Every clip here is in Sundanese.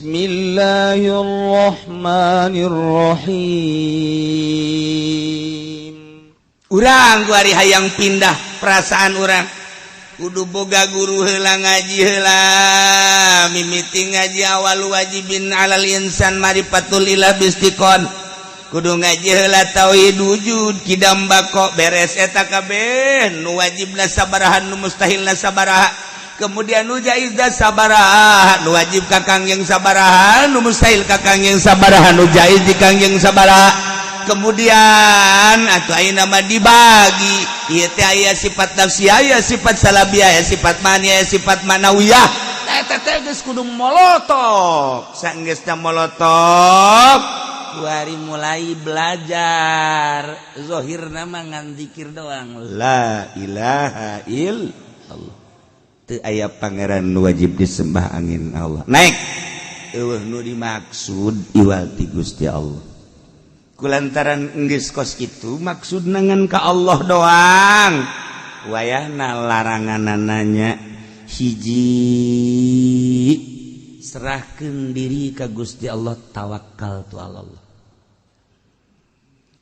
Bismillahirrahmanirrahim. Urang kuari hayang pindah perasaan urang, kudu boga guru heula, ngaji heula. Mimiti ngaji awal wajibin alal insan marifatul ilah bistiqon, kudu ngaji heula tauhid wujud kidam bako. Beres eta kabeh, nu wajibna sabaraha, nu mustahilna sabaraha, kemudian nu jaizna sabaraha, nu wajib ka Kangjeng sabaraha, nu mustahil ka Kangjeng sabaraha, nu jaiz di Kangjeng sabaraha. Kemudian atau ayeuna mah dibagi ieu teh, aya sifat nafsiyah, aya sifat salabiyah, aya sifat mani, aya sifat manawiyah. Eta teh geus kudu molotok. Sanggeusna molotok kuari mulai belajar. Zohirna mah ngan zikir doang, la ilaha illallah, teu aya pangeran nu wajib disembah angin Allah. Naik eueuh nu dimaksud iwal ti Gusti Allah. Kulantaran geus kos kitu, maksud ngan ka Allah doang, wayahna larangan nanya hiji, serahkan diri ka Gusti Allah, tawakal tu Allah.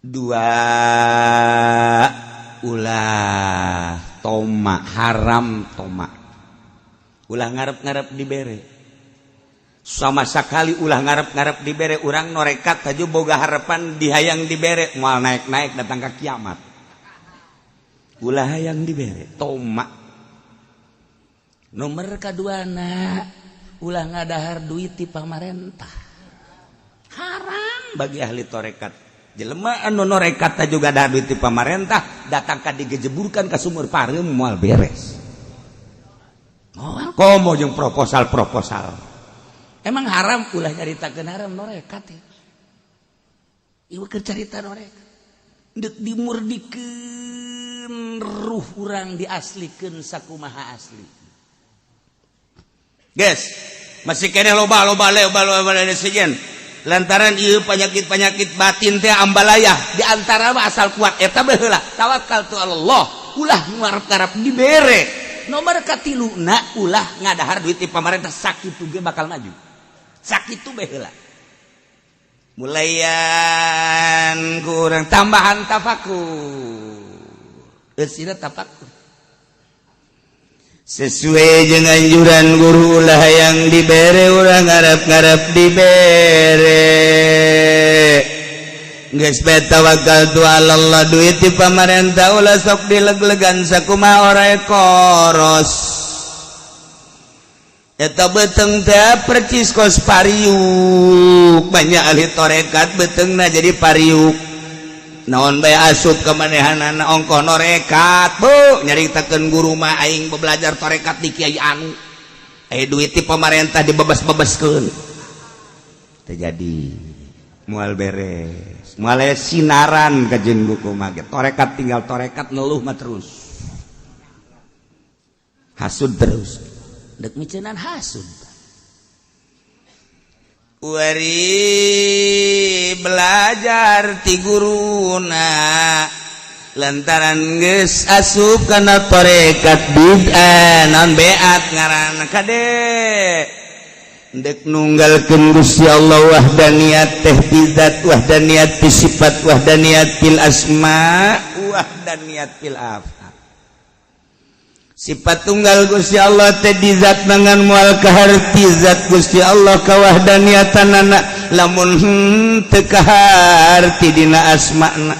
Dua, ulah toma, haram toma, ulah ngarep-ngarep dibere sama sekali, ulah ngarep-ngarep dibere. Urang norekat taju boga harapan dihayang dibere, moal naik-naik datang ke kiamat. Ulah hayang dibere, toma. Nomor kaduana, ulah ngadahar duit di pamarentah, haram bagi ahli torekat. Jelema anu norekat juga dahar duit di pamarentah, datang ka digejeburkan ke sumur pareum, moal beres. Moal komo jeung proposal-proposal. Emang haram, ulah nyaritakeun haram norekat ya. Ieu keur carita norekat. Deuk dimurdikeun ruh urang, diaslikeun sakumaha asli. Guys, masih keneh loba loba loba loba loba sejen. Lantaran ieu penyakit-penyakit batin teh ambalayah, di antara mah asal kuat eta baheula tawakal tu Allah, ulah ngarep-ngarep dibere. Nomor katiluna, ulah ngadahar duit di pamarentah. Sakitu ge bakal maju, sakitu bae heula. Mulayan kurang tambahan tafakur, eusina tafakur sesuai dengan anjuran guru, ulah yang dibere, urang ngarep-ngarep dibere. Geus bae tawakal tu Allah, duit di pamarentah ulah sok dileg-legan sakumaha ora koros. Eta beteng teh percis kos pariuk. Banyak ahli torekat betengna jadi pariuk, naon bae asup ke manehanana, ongkoh norekat. Bu, nyaritakeun guru mah, aing belajar torekat di kiai anu, eh duit di pemerintah dibebas-bebaskeun, terjadi moal beres, moal sinaran kajeun buku mah. Torekat tinggal torekat, ngeluh mah terus, hasud terus, dek micenan hasud. Wari belajar ti guruna, lantaran geus asup kana torekat bid'ah, non beat ngaranna, kade dek nunggalkeun Gusti Allah, wahdaniyat teh bidzat, wahdaniyat fi sifat, wahdaniyat fil asma, wahdaniyat fil af'al. Sifat tunggal Gusti Allah teh di zat, dengan moal kaharti zat Gusti Allah kawahdaniatanana lamun teu kaharti dina asma'na,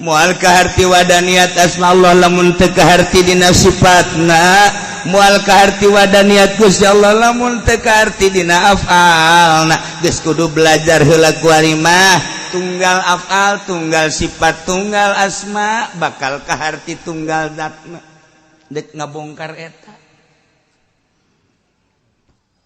moal kaharti wadaniat asma Allah lamun teu kaharti dina sifatna, moal kaharti wadaniat Gusti Allah lamun teu kaharti dina af'alna. Geus kudu belajar heula kuari mah, tunggal af'al, tunggal sifat, tunggal asma, bakal kaharti tunggal zatna. Dek ngabongkar eta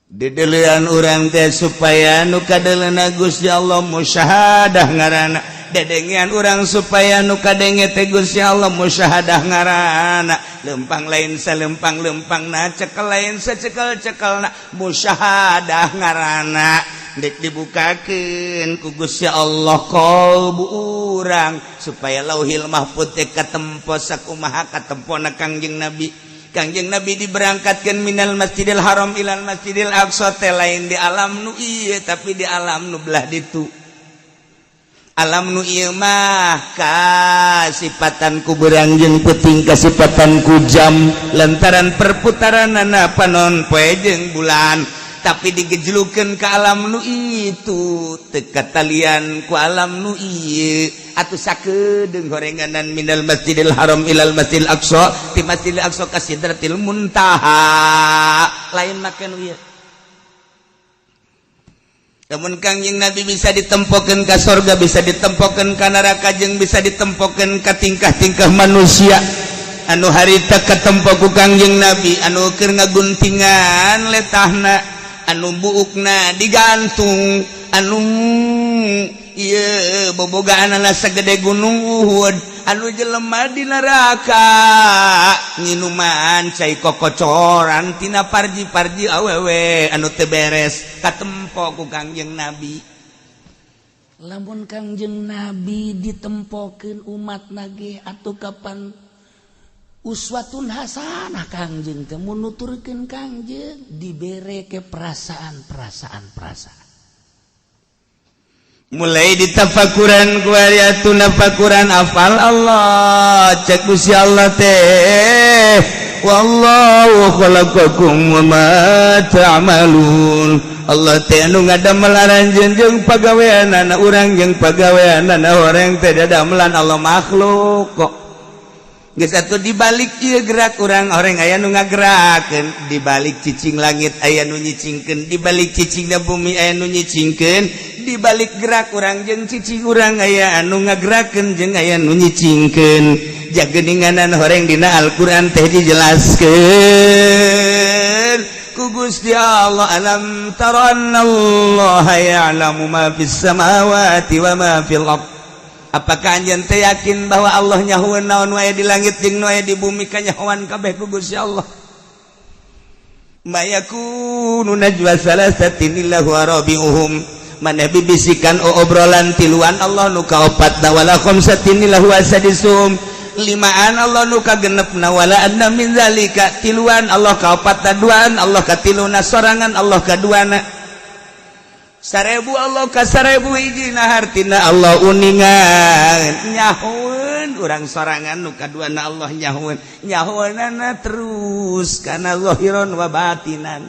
didelian urang teh supaya nu kadeleuna Gusti Allah, musyahadah ngaranna. Dedengean urang supaya nu kadenge teh Gusti Allah, musyahadah ngaranna. Lempang lain salempang lempang na, cekel lain secekel cekel na, musyahadah ngaranna. Dek dibukakeun ku Gusti Allah qalbu urang supaya Lauhil Mahfud teh katempo sakumaha katempona Kangjeng Nabi. Kangjeng Nabi diberangkatkan minal Masjidil Haram ilal Masjidil Aqsa teh lain di alam nu ieu, tapi di alam nu belah ditu. Alam nu ieu mah kasipatan ku beurang jeung peuting, kasipatan ku jam lantaran perputaranana panon poe jeung bulan, tapi digejlukeun ke alam nu itu teu katalian ku alam nu ieu. Atuh sakedeung horenganan minal Masjidil Haram ilal Masjidil Aqsa, ti Masjidil Aqsa ka Sidratil Muntaha, lain make nu ieu. Namun Kangjeng Nabi bisa ditempokeun ka sorga, bisa ditempokeun ka neraka, jeung bisa ditempokeun ka tingkah-tingkah manusia anu harita katempo ku Kangjeng Nabi, anu keur ngaguntingan letahna, anu buukna digantung, anu ieu bobogaanana sagede gunung Uhud, anu jelema di neraka nginuman cai kokocoran tina parji-parji awewe anu teu beres, katempo ku Kangjeng Nabi. Lamun Kangjeng Nabi ditempokeun umat nage, atuh kapan uswatun hasanah Kangjeng teh? Mun nuturkeun Kangjeng dibere ke perasaan-perasaan perasaan. Mulai ditafakuran ku atuh nafakuran afal Allah. Cek Gusti Allah teh, wallahu khalaqakum wa ma ta'malun. Allah teh anu ngadamel aranjeun jeung pagaweanana urang, jeung pagaweanana orang teh dadamelan Allah makhluk kok. Geus atuh, dibalik ieu gerak urang orang aya nu ngagerakeun, dibalik cicing langit aya nu nyicingkeun, dibalik cicingna bumi aya nu nyicingkeun, dibalik gerak urang jeung cicing urang aya anu ngagerakeun jeung aya nu nyicingkeun. Jageninganan horeng dina Al-Qur'an teh dijelaskeun ku Gusti Allah, alam tara annallaha ya'lamu ma fis samawati wa ma fil ard. Apakah anjeun teh yakin bahwa Allah nyahueun naon wae di langit jeung nu aya di bumi? Kanyahoan kabeh ku Gusti Allah. Ma yakunu najwa salasatin illa huwa rabi'uhum, maneh bibisikan obrolan tiluan, Allah nu kaopatna, wala khamsatin illa huwa sadisuhum, limaan Allah nu kagenepna, wala adna min zalika, tiluan Allah kaopatna, duaan Allah katiluna, sorangan Allah kaduana, 1000 Allah ka 1000 hijina. Hartina Allah uningan, nyahueun urang sorangan nu kaduana, Allah nyahueun, nyahueunana terus kana zahiron wa batinan.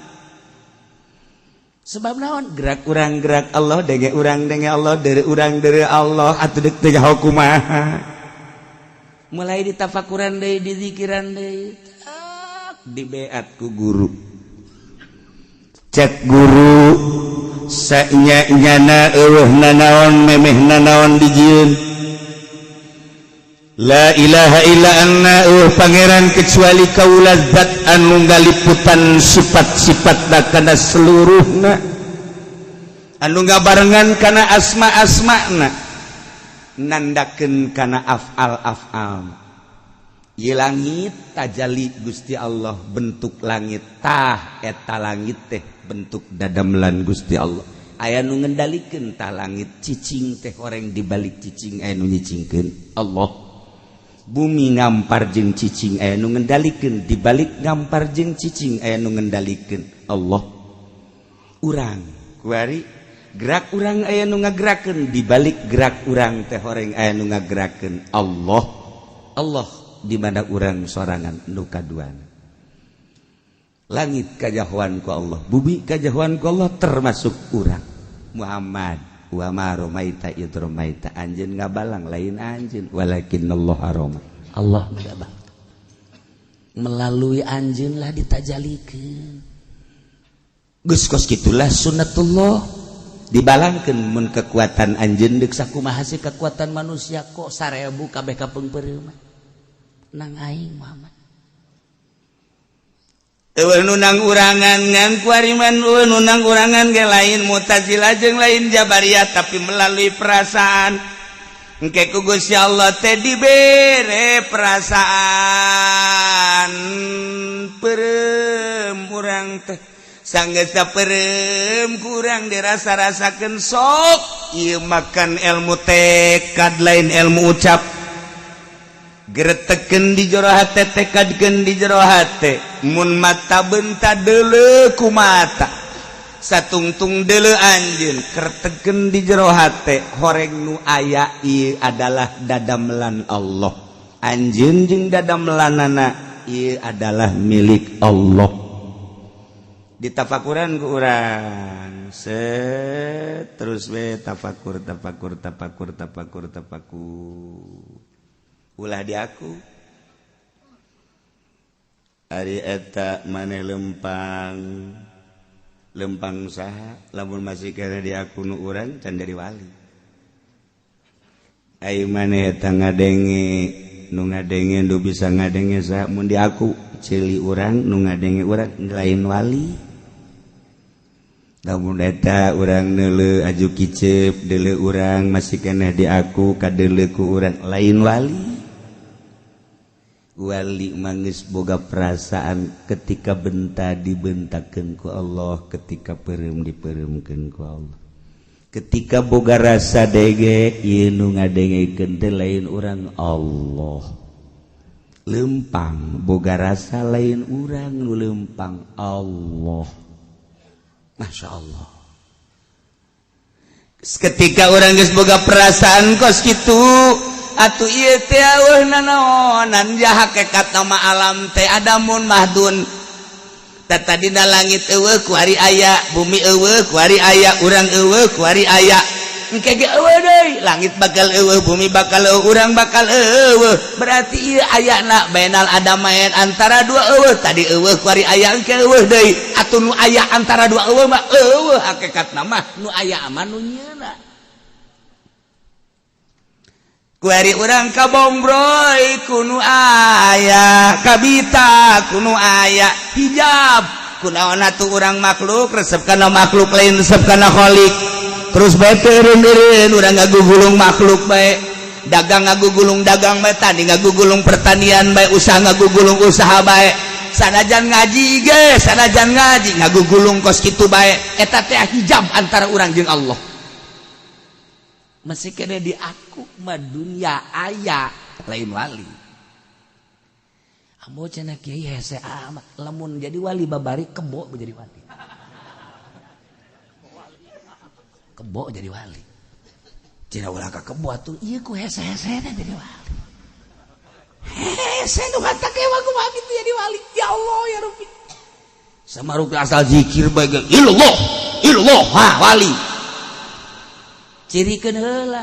Sebab naon? Gerak urang gerak Allah, denge urang denge Allah, deureu urang deureu Allah. Atuh deuk teh nyaho kumaha? Mulai ditafakuran deui, dizikiran deui, tak dibeat ku guru. Cek guru, sanya nyana eueuh nanaon, memeh nanaon dijieun. La ilaha illa anna, eueuh pangeran kecuali kaula, zat anu ngaliputan sifat-sifatna kana seluruhna, anu ngabarengan kana asma-asmana, nandakeun kana afal-afal. Ieu langit tajali Gusti Allah, bentuk langit tah eta langit teh bentuk dadamelan Gusti Allah. Aya nu ngendalikeun tah langit. Cicing teh horeng dibalik cicing aya nu nyicingkeun, Allah. Bumi ngampar jeung cicing aya nu ngendalikeun, dibalik ngampar jeung cicing aya nu ngendalikeun, Allah. Urang kuari gerak urang aya nu ngagerakeun, dibalik gerak urang teh horeng aya nu ngagerakeun, Allah. Allah di mana urang sorangan nu kaduana. Langit kanyahoan ku Allah, bumi kanyahoan ku Allah, termasuk urang Muhammad. Wa ma romaita id romaita, anjeun ngabalang lain anjeun, walakinallah roma. Allah ngabang melalui anjeun lah ditajalikeun. Geus kos kitulah sunnatullah, dibalangkeun mun kekuatan anjeun deuk sakumaha sih kekuatan manusia kok 1000 kabeh kapeungpeureum nang aing Muhammad. Eueuh nu nang urangan ngan kuariman, eueuh nu nang urangan ge lain Mu'tazilah jeung lain Jabariyah, tapi melalui perasaan. Engke ku Gusti Allah teh dibere perasaan peureum urang teh, sanggeus peureum kurang dirasa-rasakeun. Sok ieu makan ilmu tekad, lain ilmu ucap. Gereteken di jero hate, tekadkeun di jero hate. Mun mata benta, deuleu ku mata, satungtung deuleu anjeun, kerteken di jero hate, horeng nu aya ieu adalah dadamelan Allah. Anjeun jeung dadamelanana ieu adalah milik Allah. Ditafakuran ku urang, set, terus we tafakur, tafakur, tafakur, tafakur, tafakur. Ulah di aku. Ari eta maneh lempang, lempang saha? Lamun masih kena di aku nu urang can jadi wali. Ayo, maneh eta ngadenge, nu ngadenge, nu bisa ngadenge saha? Mun di aku ceuli urang, nu ngadenge urang lain wali. Lamun eta urang neuleu aju kicep, deuleu urang masih keneh di aku, kadeuleu ku urang lain wali. Wali mangis boga perasaan ketika benta dibentakeun ku Allah, ketika peureum dipeureumkeun ku Allah, ketika boga rasa dege, ieu nu ngadengekeun teh lain urang, Allah. Lempang boga rasa, lain urang nu lempang, Allah. Masya Allah, ketika urang geus boga perasaan kos kitu atuh, ieu teh eueuh nanaonan ja hakekat nama alam teh adamun mahdun. Tadina langit eueuh, kuari aya. Bumi eueuh, kuari aya. Urang eueuh, kuari aya. Engke ge eueuh deui. Langit bakal eueuh, bumi bakal eueuh, urang bakal eueuh. Berarti ieu ayana bainal adamain, antara dua eueuh. Tadi eueuh, kuari aya, engke eueuh deui. Atuh nu aya antara dua eueuh mah eueuh hakikatna mah, nu aya mah nu nyeuna. Kuari urang kabongbroy ku nu aya, kabita ku nu aya, hijab kunaon atuh urang makhluk resep kana makhluk, lain resep kana khalik. Terus bae teureun-eureun urang ngagugulung makhluk bae, dagang ngagugulung dagang bae, tani ngagugulung pertanian bae, usaha ngagugulung usaha bae, sanajan ngaji ge, sanajan ngaji ngagugulung kos kitu bae. Eta teh hijab antara urang jeung Allah. Masih kena di aku mah dunia aya, lain wali. Ambo cenah kiai hese amat. Lamun jadi wali babari, kebo jadi wali, kebo jadi wali. Cenah ulah ka kebo atuh, ieu ku hese-hese jadi wali. Hese nu kata kewa kumaha kitu jadi wali? Ya Allah, ya Rabbi, samaruk asal zikir bae ge, illallah, illallah, ha wali. Cirikeun heula.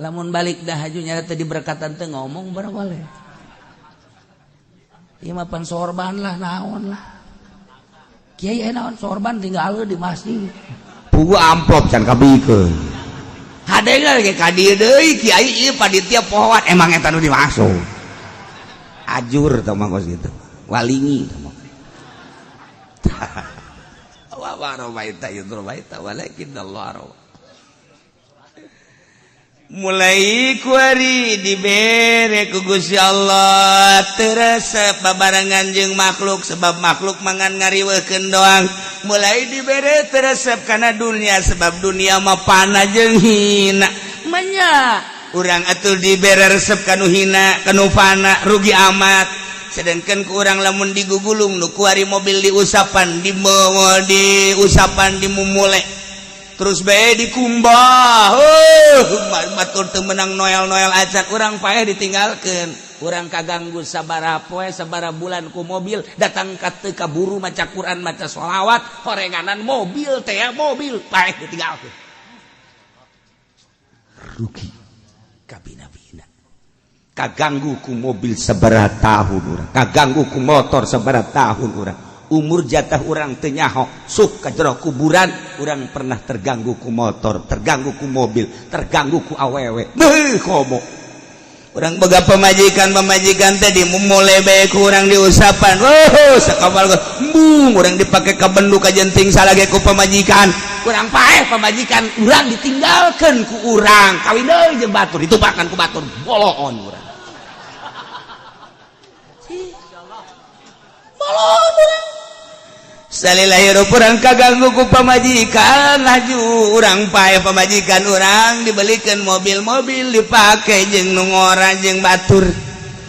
Lamun balik dah haju nyata tadi berkatan teh ngomong barang boleh. Ieu mah pan sorban lah, naon lah. Kiai naon sorban tinggal di masjid. Pugu amplop can kabikeun. Hadena ge ka dieu deui, kiai ieu panitia pohoan, emang eta nu dimaksud. Ajur tah mah kos kitu. Walingi tah mah. Wa ma ramaita idz ramaita walakin Allah rama. Mulai kuari dibere ku Gusti Allah teresep babarengan jeung makhluk, sebab makhluk mangan ngariweukeun doang. Mulai dibere teresep karena dunia, sebab dunia mah pana jeung hina. Manya urang atuh dibere resep kanu hina, kanu fana, rugi amat. Sedangkan ku urang lamun digugulung nu kuari mobil diusapan, di diusapan, dimumule terus bae, dikumbah, oh, batur teu menang noel-noel acan, urang paeh ditinggalkeun. Urang kaganggu sabaraha poe, sabaraha bulan ku mobil datang ka teu kaburu maca Quran, maca sholawat, horenganan mobil teh, mobil paeh ditinggalkeun. Rugi kabina-bina. Kaganggu ku mobil sabaraha tahun urang, kaganggu ku motor sabaraha tahun urang, umur jatah urang teu nyaho, sok ka jero kuburan urang pernah terganggu ku motor, terganggu ku mobil, terganggu ku awewe. Beuh, komo urang boga pamajikan, pamajikan teh dimumule bae ku urang, diusapan, oh, sakabal embung urang dipake ka bendu, ka jenting salage ku pamajikan. Urang paeh, pamajikan urang ditinggalkeun ku urang, kawin deui jeung batur, ditumpakan ku batur, boloon urang, boloon urang. Salila hirup urang kaganggu ku pamajikan, laju urang paeh, pamajikan urang dibelikan mobil-mobil, dipakai jeung nu ngora jeung batur.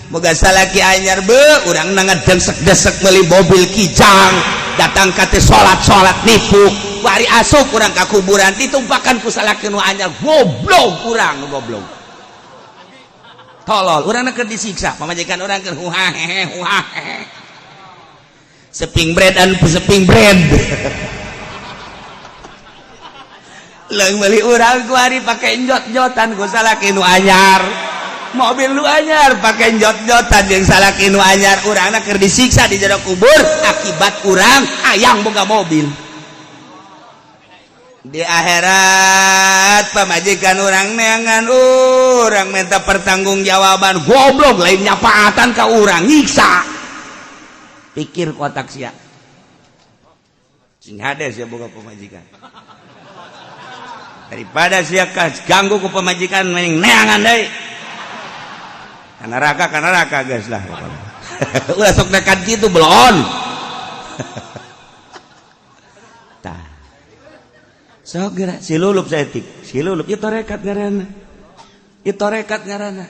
Boga salaki anyar be urang na ngedesek-desek meuli mobil Kijang, datang ka teh salat-salat nipu. Wari asup urang ka kuburan ditumpakan ku salaki nu anyar, goblok urang, goblok. Tolol, urang keur disiksa, pamajikan urang keur huha hehe huha hehe. Seping bread an seping bread. Leung meuli urang kuari pake njot-njotan ku salaki nu anyar. Mobil nu anyar pake njot-njotan jeung salaki nu anyar, urangna keur disiksa di jero kubur akibat urang hayang boga mobil. Di akhirat pamajikan urang neangan urang minta pertanggungjawaban, goblok lain nyapaatan ka urang, nyiksa. Pikir kotak sia. Sing hade sia boga pamajikan. Daripada sia ganggu ku pamajikan mending neangan deui. Ka neraka geus lah. Ulah sok nekat kitu belon. Tah. Sok geura si lulup saeutik, si lulup ieu tarekat ngaranna. Ieu tarekat ngaranna.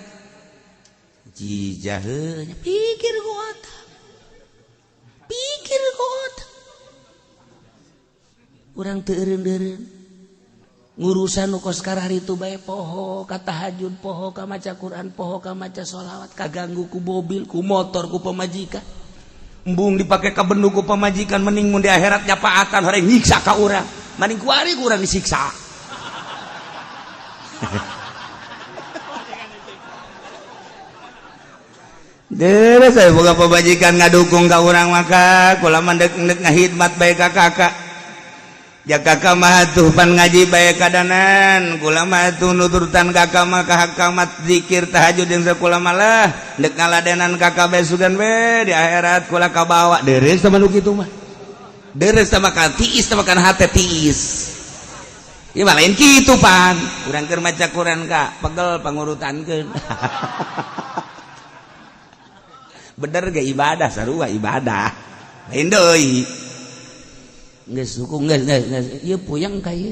Jijaheunya pikir ku otak. Pikir ku otak. Urang teu eureun-eureun. Ngurusan nu kos kararitu bae poho ka tahajud, poho ka maca Quran, poho ka maca sholawat, kaganggu ku mobil, ku motor, ku pamajikan. Embung dipake ka bendu ku pamajikan, mending mun di akhirat nyapaatan horeng nyiksa ka urang. Mending kuari ku urang disiksa. Deuh saya boga pamajikan ngadukung ka urang maka kula mah deuk ngahidmat bae ka kakak. Ja kakak mah tuh pan ngaji bae kadanan, kula mah tuh nuturtan kakak mah ka hakamat zikir tahajud jeung sakula malah deuk ngaladenan kakak bae sugan we di akhirat kula kabawa. Deres sama nu kitu mah. Deres sama ka tiis sama kana hate tiis. Ieu mah lain kitu pan. Urang keur maca Quran ka pegel pangurutankeun. Bener ge ibadah sarua ibadah. Lain deui. Geus hukum geus geus geus ieu puyeng ka ieu.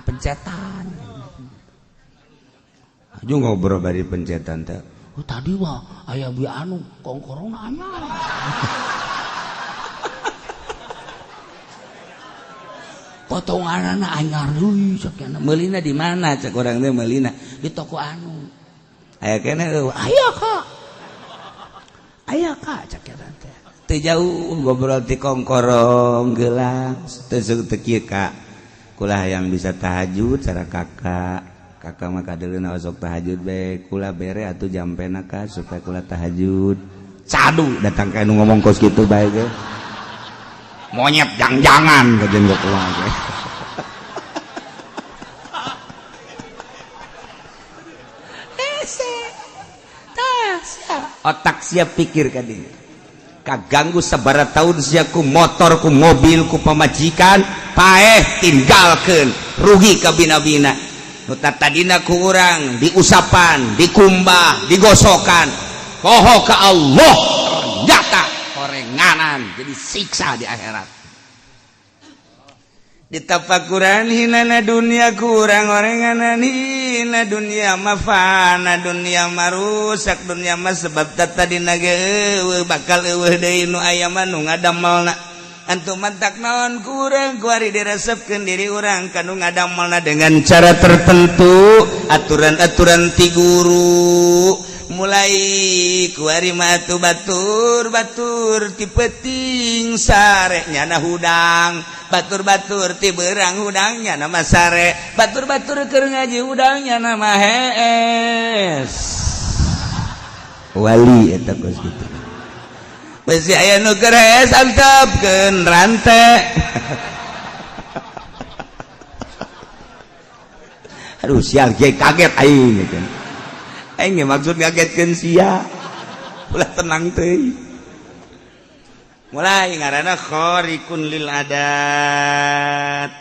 Pencetan. Aju ngobrol bari pencetan teh. Oh tadi mah aya bi anu kongkorong anyar. Potonganana anyar deui cek nya. Meulina di mana cek urang teh meulina di toko anu. Aya keneh eueuh. Aya ka. Aya ka cek nya teh. Teu jauh ngobrol ti kongkorong gelang teu teu kieu ka. Kula hayang bisa tahajud cara kakak. Kakak mah kadeuleuna osok tahajud bae kula bere atuh jampena ka supaya kula tahajud. Cadu datang ka nu ngomong kos kitu bae ge. Monyet jang-jangan kajen ge kumaha ge. Hese. Tah sia. Otak sia pikir ka dieu. Kaganggu sabara tahun sia ku motor ku mobil ku pamajikan paeh tinggalkeun rugi ka bina-bina. Nu tadina ku urang diusapan, dikumbah, digosokan. Poho ka Allah ternyata horenganan jadi siksa di akhirat. Ditafakuran hinana dunia kurang orenganan hina dunia mafana dunia marusak dunia mah sebab tadina ge eueuh bakal eueuh deui nu aya mah nu ngadamelna. Antum mantak naon kurang kuari diresepkeun diri urang kanu ngadamelna dengan cara tertentu aturan-aturan ti guru. Mulai kuari mah atuh batur-batur ti peuting sare nyana hudang, batur-batur ti beurang hudang nyana mah sare, batur-batur keur ngaji hudang nyana mah hees. Wali eta kos kitu. Besi aya nu keur hees antepkeun rante. Aduh sial ge kaget aing gitu. Aing maksud ngagetkeun sia. Ulah tenang teuing. Mulai ngaranna khariqun lil adat.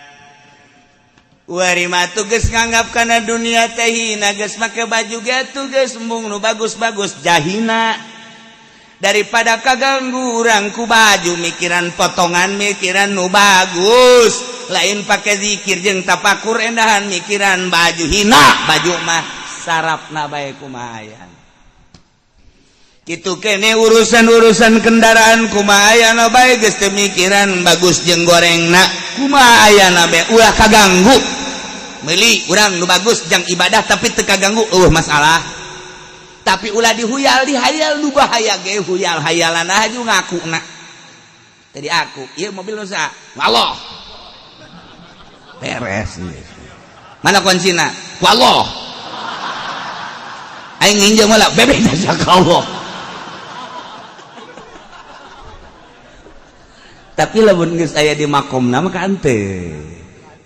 Wari mah geus nganggap kana dunia teh hina, geus make baju ge atuh geus embung nu bagus-bagus jahina. Daripada kaganggu urang ku baju mikiran potongan mikiran nu bagus, lain pake zikir jeung tapakur endahan mikiran baju hina, baju mah sarapna bae kumaha. Gitu kene urusan-urusan kendaraan, kumaha ayana bae geus teu mikiran bagus jeung gorengna, kumaha ayana bae, ulah kaganggu. Meuli urang nu bagus jang ibadah tapi teu kaganggu, eueuh masalah. Tapi ulah dihuyal dihayal, nu bahaya ge huyal hayalan aju ngakuna. Tadi aku ieu mobil nu saha? Allah. Beres. Mana kuncina? Ku Allah. Aing nginjem heula, bebek ka Allah. Tapi lamun geus aya di makomna mah henteu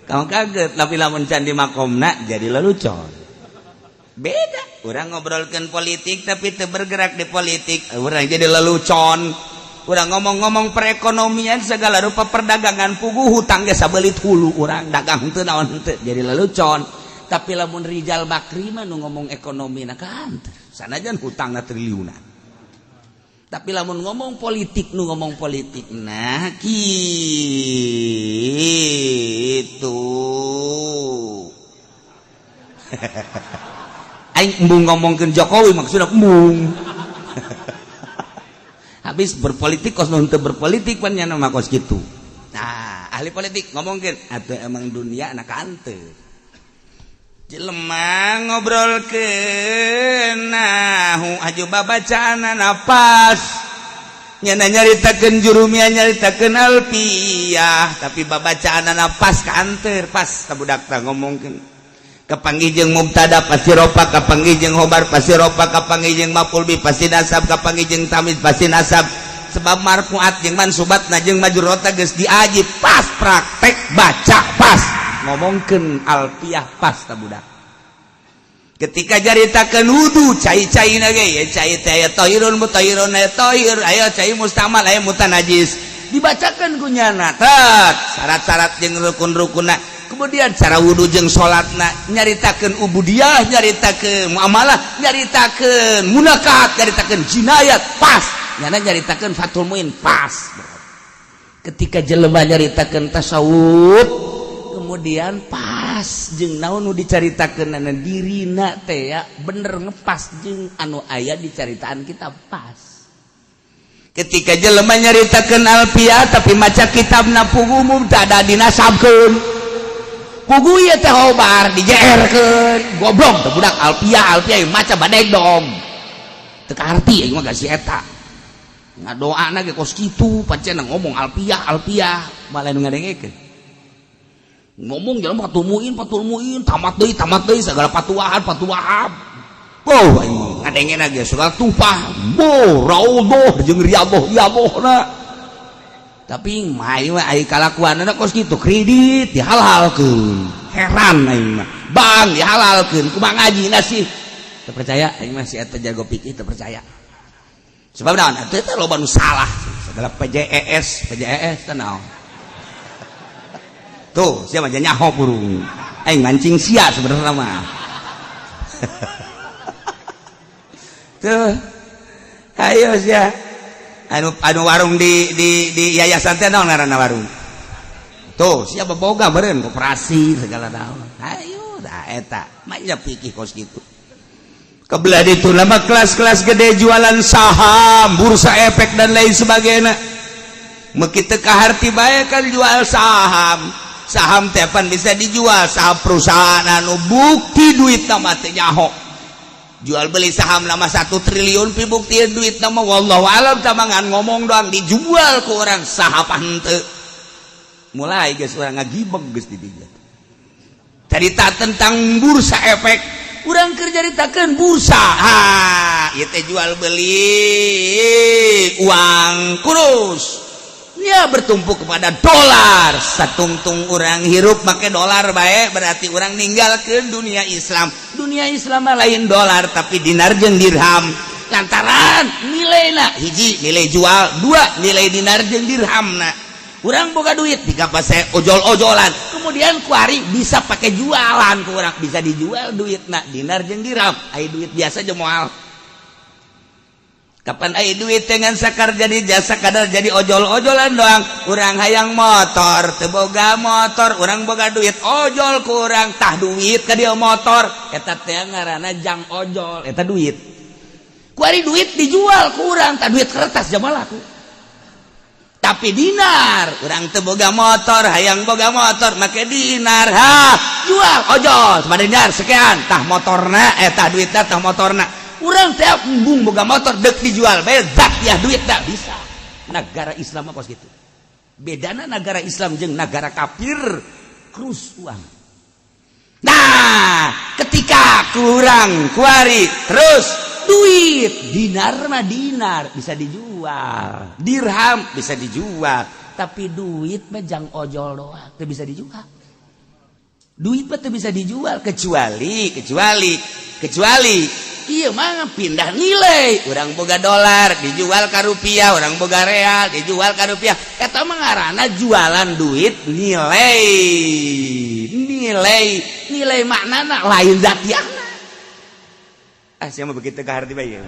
kamu kaget, tapi lamun can di makomna jadi lelucon. Beda urang ngobrolkeun politik tapi teu bergerak di politik, urang jadi lelucon. Urang ngomong-ngomong perekonomian, segala rupa perdagangan, puguh hutang ge sabelit hulu, urang dagang teu naon henteu, jadi lelucon. Tapi lamun Rijal Bakri mah nu ngomong ekonomi na kan sanajan hutangna triliunan, tapi lamun ngomong politik, nu ngomong politik, nah gitu. Aing embung ngomongkeun Jokowi, maksudnya embung habis berpolitik kos nu teu berpolitik pan nya mah kos kitu. Nah, ahli politik ngomongkeun atuh emang dunia anak henteu. Jelema ngobrolkeun nahu aju babacaanana pas, nyana nyaritakeun jurumiyah, nyaritakeun alfiyah, tapi babacaanana pas kaanteur, pas ka budak tah ngomongkeun. Kapanggih jeung mubtada pasti rofa, kapanggih jeung khobar pasti rofa, kapanggih jeung maf'ul bih pasti nasab, kapanggih jeung tamyiz pasti nasab, sebab marfuat jeung mansubatna jeung majrurna geus diaji pas, praktek baca pas, ngomongkeun alfiah pas ta budak. Ketika caritakeun wudu, cai-cai na ge ya, cai teh aya tahirun mutahhirun, aya tahir, aya cai mustamal, aya mutanajis, dibacakeun ku nyana tet syarat-syarat jeung rukun-rukunna, kemudian cara wudu jeung salatna, nyaritakeun ubudiyah, nyaritakeun muamalah, nyaritakeun munakahat, nyaritakeun jinayat pas, nyana nyaritakeun Fathul Muin pas. Ketika jelema nyaritakeun tasawuf, kemudian pas jeung naon nu dicaritakeun dirina teh ya, bener ngepas jeung anu aya dicaritaan kita pas. Ketika jelema nyaritakeun alfiah tapi maca kitabna puguh mubtada dinasabkeun, puguh ieu teh khobar dijeerkeun, goblok teh budak alfiah, alfiah maca badeg dong teu kaarti. Aing mah si eta ngadoana ge kos kitu, pancen ngomong alfiah alfiah malah nu ngadengekeun ngomong jalan Fathul Muin, Fathul Muin, tamat deui, tamat deui, segala patuahan patuahan. Oh, aing ngadengena ge segala tupah bo raudhah jeung riyadhah riyadhahna, tapi mah ieu mah ai kalakuanna kos kitu. Kredit dihalalkeun, heran aing mah. Bank dihalalkeun, kumaha ngajina sih? Teu percaya aing mah si eta jago pikir, teu percaya. Sebab naon atuh teh loba nu salah segala PJES PJES teh naon. Tuh, siapa aja nyaho burung. Aing mancing sia sebenarnya mah. Tuh. Ayo sia. Anu anu warung di yayasan teh naon ngaranna warung? Tuh, siapa boga meureun koperasi segala naon. Ayo dah eta, manya pikir kos kitu. Kebelah itu nama kelas-kelas gede jualan saham, bursa efek dan lain sebagainya. Meuki teu kaharti bae kan jual saham. Saham tepan bisa dijual, saham perusahaan anu bukti duit nama teh nyaho. Jual beli saham nama 1 triliun pi bukti duit nama wallahu alam, tamangan ngomong doang dijual ke orang saham henteu. Mulai geus urang ngagibeg geus di dinya. Cerita tentang bursa efek, urang keur caritakeun bursa. Ha, ieu teh jual beli uang kurus. Ya bertumpu kepada dolar, satungtung orang hirup make dolar baik, berarti orang ninggalkeun dunia Islam. Dunia Islam mah lain dolar tapi dinar jeung dirham, lantaran nilai hiji nilai jual, dua nilai dinar jeung dirhamna. Urang boga duit dikapase ojol-ojolan, kemudian kuari bisa pakai jualan, ku urang bisa dijual duitna dinar jeung dirham. Ai duit biasa jeung moal. Kapan ai duit dengan sakar jadi jasa kadar jadi ojol-ojolan doang. Urang hayang motor teu boga motor, urang boga duit ojol kurang tah duit ka dia motor, eta teh ngaranna jang ojol, eta duit. Kuari duit dijual kurang, tak duit kertas jamal laku. Tapi dinar, urang teu boga motor, hayang boga motor make dinar, ha, jual ojol sabada dinar sekian, tah motorna eh tah duitna, tah motorna. Urang teh embung boga motor dek dijual bae zat ya duit tak bisa. Negara Islam apa gitu. Bedana negara Islam jeung negara kafir krus uang. Nah, ketika kurang kuari terus duit dinar mah dinar bisa dijual, dirham bisa dijual, tapi duit mah jang ojol doang teu bisa dijual. Duit mah teu bisa dijual. Kecuali kecuali kecuali iya mah pindah nilai. Urang boga dolar dijual ke rupiah, urang boga real dijual ke rupiah, eta mah ngaranna jualan duit nilai, nilai, nilai maknana lain zatiahna. Ah, siapa begitu ke arti bae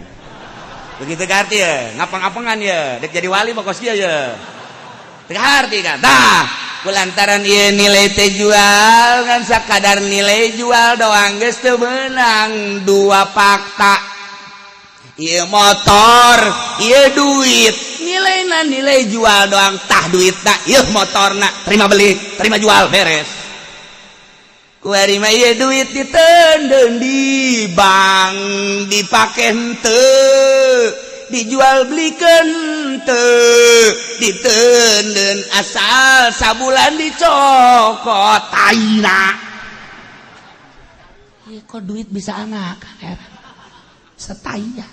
begitu ke arti ya ngapang-ngapangan ya dek jadi wali mah kos ya teu arti kan. Tah, kulantaran ieu nilai teh jual kan sakadar nilai jual doang geus teu meunang. Dua fakta, ieu motor, ieu duit, nilaina nilai jual doang. Tah duitna, ieu motorna, terima beli, terima jual, beres. Kuari mah ieu duit diteundeun di bank, dipake henteu, dijual belikan henteu, diteundeun asal sabulan dicokot taina. Ieu kok duit bisa anak heran setaya.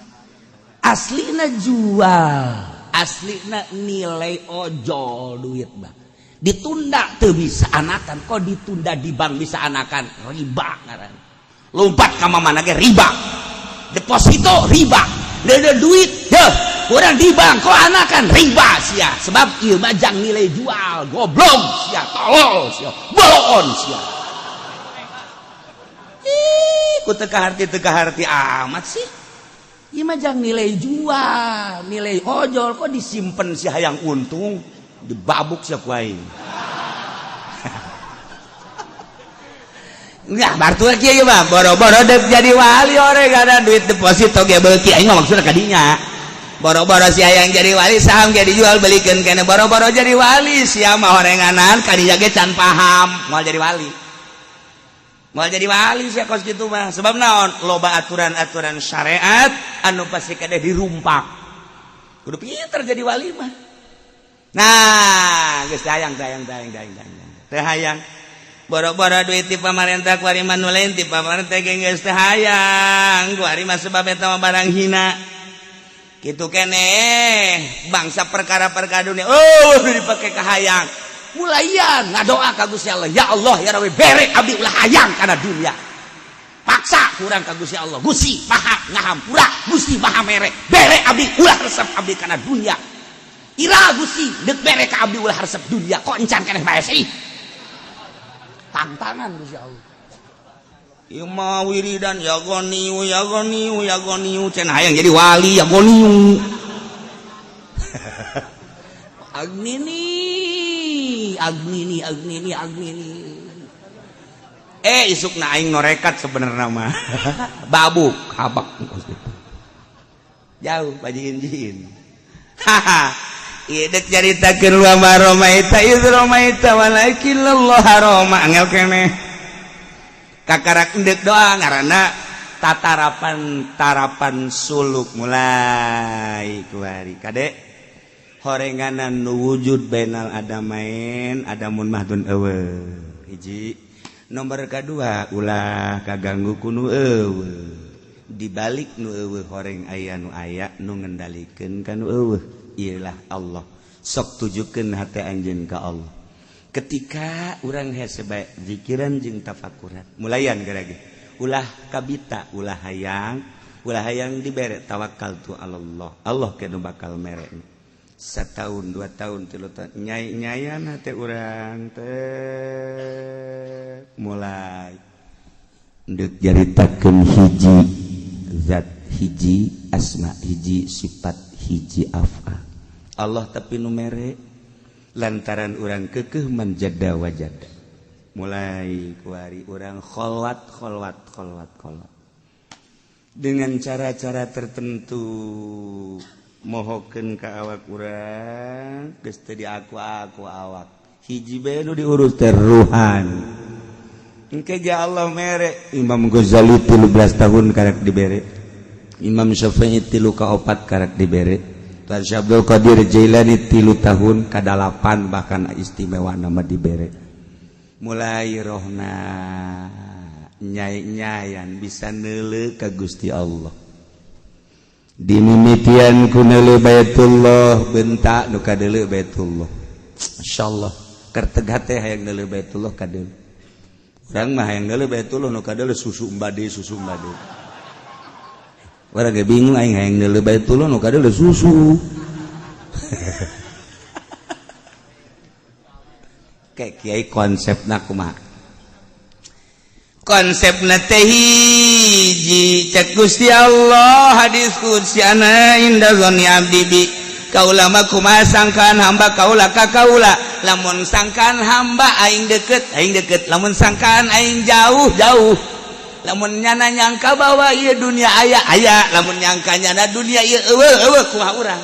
Aslina jual, aslina nilai ojol duit mah ditunda tuh bisa anakan. Kok ditunda di bank bisa anakan, riba ngaran. Lompat ka mana ge riba, deposito riba, dede duit deh kurang di bank kok anakan, riba sia. Sebab ieu mah jang nilai jual. Goblok sia, tolol sia, bolon sia. Ih, ku teu kaharti, teu kaharti amat sih. Ieu mah jang nilai jual, nilai ojol, kok disimpen si hayang untung, dibabuk sia ku aing. Enggak, bartu kieu mah boro-boro dek jadi wali ore ada duit deposito ge beuki. Aing mah maksudna kadinya. Boro-boro si hayang jadi wali, saham ge dijual belikeun keneh. Boro-boro jadi wali sia mah, horenganan kadinya ge can paham moal jadi wali. Moal jadi wali sia kos kitu mah. Sebab naon? Loba aturan-aturan syariat anu pasti kade dirumpak. Kudu pinter jadi wali mah. Nah, geus hayang hayang hayang hayang hayang. Teu hayang boro-boro duit ti pamarentah, kuari mah nu lain ti pamarentah ge geus teu hayang kuari mah, sebab eta mah barang hina kitu keneh bangsa perkara-perkara dunia. Oh, dipake kahayang. Mulaian ngadoa ka Gusti Allah, ya Allah ya Rabbi, bere abdi ulah hayang kana dunia. Paksa kurang ka Gusti Allah, Gusti Maha ngahampura, Gusti Maha mere, bere abdi ulah resep abdi kana dunia. Ira Gusti deuk bere ka abdi ulah resep dunia, kok encan keneh bae sih. Tantangan Gusti Allah. Ieu mah wiridan ya goniu ya goniu ya goniu, cenah hayang jadi wali ya goniu. Agnini agnini agnini agnini. Eh, isukna aing norekat sebenarnya mah babuk habak jauh bajiin jin. Haha, ieu dek caritakeun wa ma romaita iz romaita walakin Allah roma, angel keneh kakarak endek doa ngaranna tatarapan tarapan suluk. Mulai kuari kade horenganan nu wujud bainal adamain, adamun mahdun eueuh hiji. Nomor kedua, ulah kaganggu ku nu eueuh. Dibalik nu eueuh horeng aya nu aya nu ngendalikeun ka nu eueuh, ialah Allah. Sok tujukeun hati anjeun ka Allah. Ketika urang hese bae zikiran jeung tafakuran, mulayan gerage ulah kabita, ulah hayang, ulah hayang dibere, tawakal tu Allah. Allah ke nu bakal mere. Setahun, 2 tahun, 3 tahun, nyai nyayan hati urang teh mulai ndek jaritakeun hiji zat, hiji asma, hiji sifat, hiji afal Allah, tapi nu mere lantaran urang kekeh manjada wajada. Mulai kuari urang kholwat kholwat kholwat kholwat. Dengan cara-cara tertentu mohokeun ka awak urang geus teu diaku-aku awak. Hiji bae nu diurus teh ruhan. Engke ge Allah mere Imam Ghazali 13 tahun karek dibere. Imam Syafi'i 3 ka 4 karek dibere. Tuan Syekh Abdul Qadir Jailani 3 tahun ka 8 bahkan istimewa nama dibere. Mulai rohna nyai-nyayan bisa neuleuh ka Gusti Allah. Dimimitian ku neuleuh Baitullah bentak nu kadeuleuh Baitullah. Masyaallah, kerteg hate hayang neuleuh Baitullah kadeuleuh. Urang mah hayang neuleuh Baitullah nu kadeuleuh susu mbade susu mbade. Urang ge bingung aing hayang neuleuh Baitullah nu kadeuleuh susu. Kayak kiai konsepna kumaha? Konsepna teh hiji cek Gusti Allah hadis qudsi ana inda dzanni abdi bi kaula mah kumaha sangkaan hamba kaula ka kaula lamun sangkaan hamba aing deket lamun sangkaan aing jauh jauh lamun nyana nyangka bahwa ieu dunia aya aya lamun nyangka nyana dunia ieu eueuh eueuh kumaha urang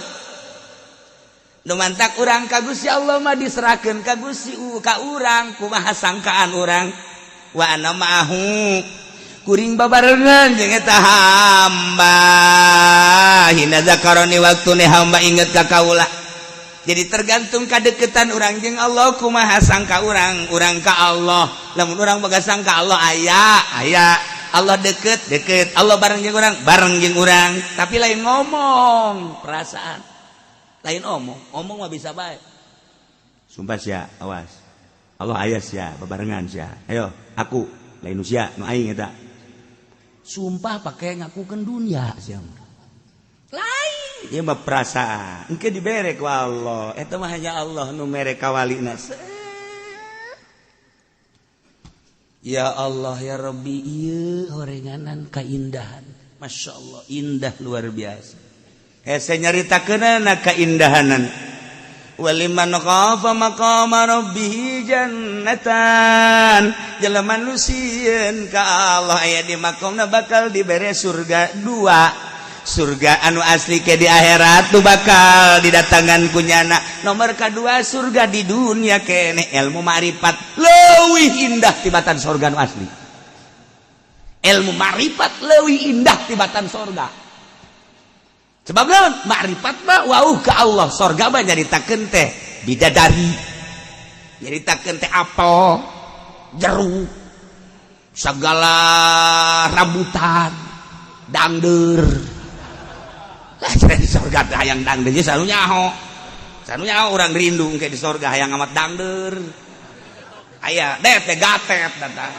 nu mantak urang ka Gusti Allah mah diserahkeun ka Gusti ka urang kumaha sangkaan urang wa ana ma'ahu kuring babarengan jeung eta hamba hina zakaroni waktune hamba inget ka kaula. Jadi tergantung kadeketan urang jeung Allah kumaha sangka urang urang ka Allah. Lamun urang boga sangka Allah aya aya Allah deket deket Allah bareng jeung urang bareng jeung urang tapi lain ngomong perasaan lain omong omong mah bisa bae. Sumpah sia awas Allah aya sia babarengan sia ayo aku lain usia nu aing eta sumpah pakai ngakukeun dunia sia lain ieu mah perasaan engke dibere ku Allah eta mah hanya Allah nu mere ka walina. Ya Allah ya Rabbi ieu horenganan kaindahan Masya Allah indah luar biasa hese nyaritakeunana kaindahanan. Waliman khafa maqama rabbih jannatan jelema nu sieun ka Allah aya di makomna bakal dibere surga dua surga anu asli ke di akhirat tu bakal didatangan ku nyana nomor kedua surga di dunia kene ilmu ma'rifat leuwih indah tibatan surga anu asli ilmu ma'rifat leuwih indah tibatan surga. Sebab naon? Makrifat mah wauh ke Allah, sorga mah nyaritakeun teh bidadari. Nyaritakeun teh apel, jeruk, segala rambutan, dangdeur. Lah di sorga teh hayang dangdeur ge sanu nyaho. Sanu nyaho urang rindu engke di sorga hayang amat dangdeur. Aya deh teh gatet datang.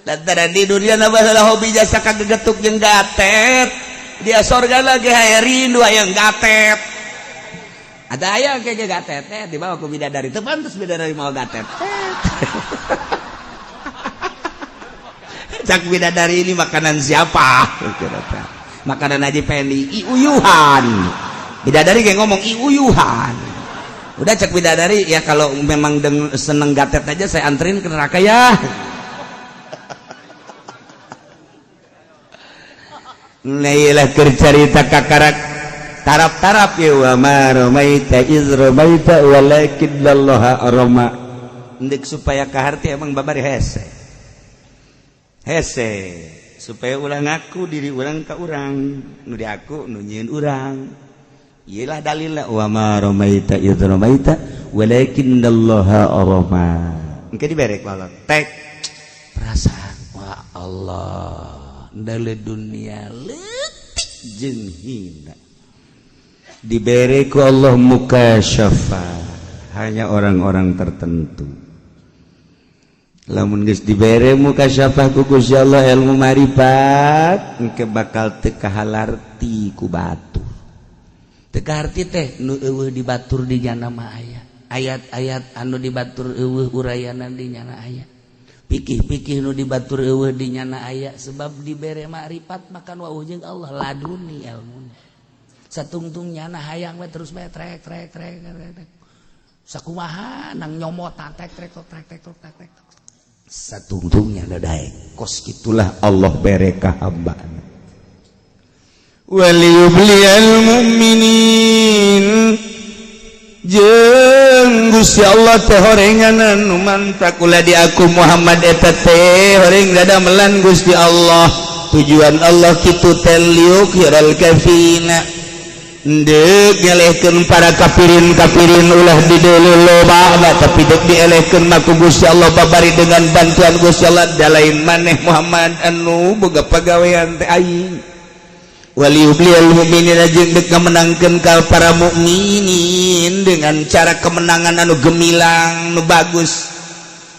Lantaran di dunia masalah hobi jasa kagegetuk jeung gatet dia sorga lagi hayang rindu hayang gatet ada aya kayak gatet teh dibawa ku bidadari teu pantes bidadari mau gatet. Cak bidadari ini makanan siapa? Makanan Haji Pendi iuyuhan. Bidadari kayak ngomong iuyuhan. Udah cak bidadari ya kalau memang seneng gatet aja saya anterin ke neraka ya. Nailah kercarita kakarak tarap-tarap ya wa ma ramaita iz ramaita walakinnallaha rama. Ndek supaya kaharti emang babari hese. Hese supaya ulah ngaku diri urang ka urang, nu diaku nu nyieun urang. Iyalah dalilna wa ma ramaita iz ramaita walakinnallaha rama. Engke dibere ku Allah. Tek perasaan wa Allah dari dunia leutik jeung hina dibere ku Allah mukasyafa hanya orang-orang tertentu. Lamun geus dibere mukasyafah ku Gusti Allah ilmu marifat engke bakal teu kahalarti ku batur. Teu kaharti teh nu eueuh dibatur di nyana mah aya ayat-ayat anu dibatur eueuh urayanan di nyana aya pikih-pikih nu dibatur eueuh di nyana aya sebab dibere makrifat makan wauh jeung Allah laduni ilmuna satungtung nyana hayang we terus bae trek trek trek trek sakumaha nang nyomot trek trek trek trek trek trek. Satungtungnya daek kos itulah Allah bere ka hamba. Waliyubliyal mu'minin, jeung Gusti Allah teh horenganan nu mantak ulah di aku Muhammad eta teh horeng dadamelan Gusti Allah. Tujuan Allah kitu teh liyuzhiral kafirina, deuk nyelehkeun para kafirin. Kafirin ulah dideuleu loba, tapi deuk dielehkeun mah ku Gusti Allah babari dengan bantuan Gusti Allah. Da lain maneh Muhammad anu boga pagawean teh, aing. Waliyubliyal mu'minina, jeung deuk ngamenangkeun ka para mukminin dengan cara kemenangan anu gemilang, nu bagus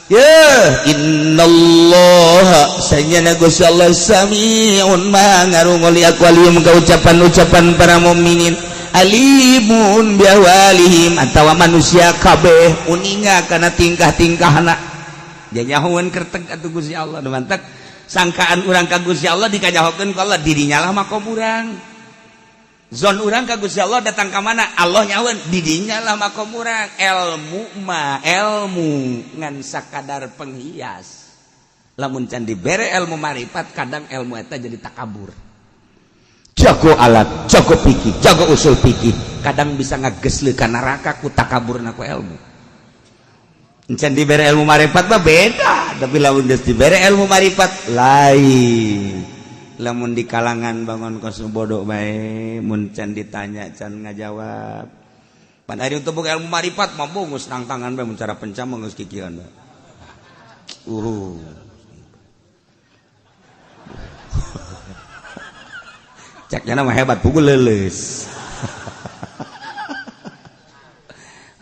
ya. Innallaha, sanyana Gusti Allah, samiun, maha ngarungu, li aqwalihim, ka ucapan-ucapan para mukminin, alimun bi ahwalihim, atawa manusia kabeh uninga kana tingkah-tingkahna. Janyahoeun kerteg atuh Gusti Allah nu mantak sangkaan urang ka Gusti Allah dikanyahokeun ku Allah. Dirinya lah makom urang, zon urang ka Gusti Allah datang ka mana Allah nyahoeun, didinya lah makom urang. Ilmu mah ilmu ngan sakadar penghias. Lamun can dibere ilmu marifat, kadang ilmu eta jadi takabur. Jago alat, jago pikir, jago usul pikir, kadang bisa ngagesle ka neraka ku takaburna ku ilmu. Can dibere ilmu marifat mah beda, tapi lamun geus dibere ilmu marifat lain. Lamun di kalangan bangun kos bodoh bae, mun can ditanya can ngajawab. Pan ari untuk boga ilmu marifat mah bungus nang tangan bae, mun cara pencam mah geus kikieuan bae. Caknya mah hebat, pukul leuleus.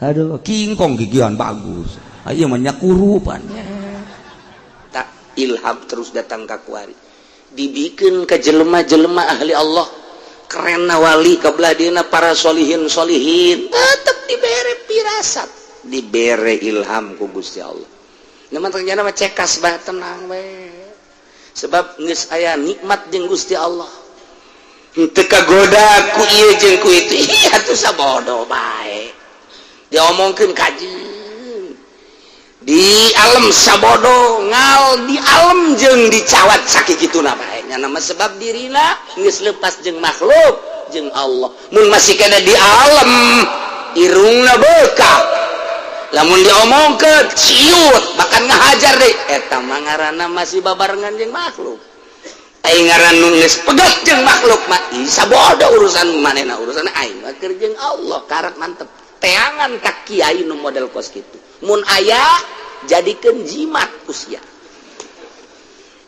Aduh, kingkong gigian bagus. Ayo mah nyakurupan. Tak ilham terus datang ka kuari, dibikin ke jelema-jelema ahli Allah keren, wali kebelah dina, para solihin solihin, tetep dibere pirasat, dibere ilham ku Gusti Allah. Namun ternyata mah cekas bah, tenang we, sebab geus aya nikmat jeung Gusti Allah, henteu kagoda ku ieu jeung ku itu. Iya tuh, sabodo bae diomongkeun kaji di alam sabodo ngal di alam jeung dicawat sakit gitu na bae nya nama, sebab dirina geus lepas jeung makhluk jeung Allah. Mun masih kena di alam, irungna bekak, lamun diomongkeun ciut, bahkan ngahajar deh, eta mah ngaranna masih babarengan jeung makhluk. Aing ngaran nu geus pegat jeung makhluk mah sabodo urusan manehna, urusan aing mah keur jeung Allah karak mantep. Teangan ka kiai nu model kos kitu, mun aya jadikeun jimat ku sia,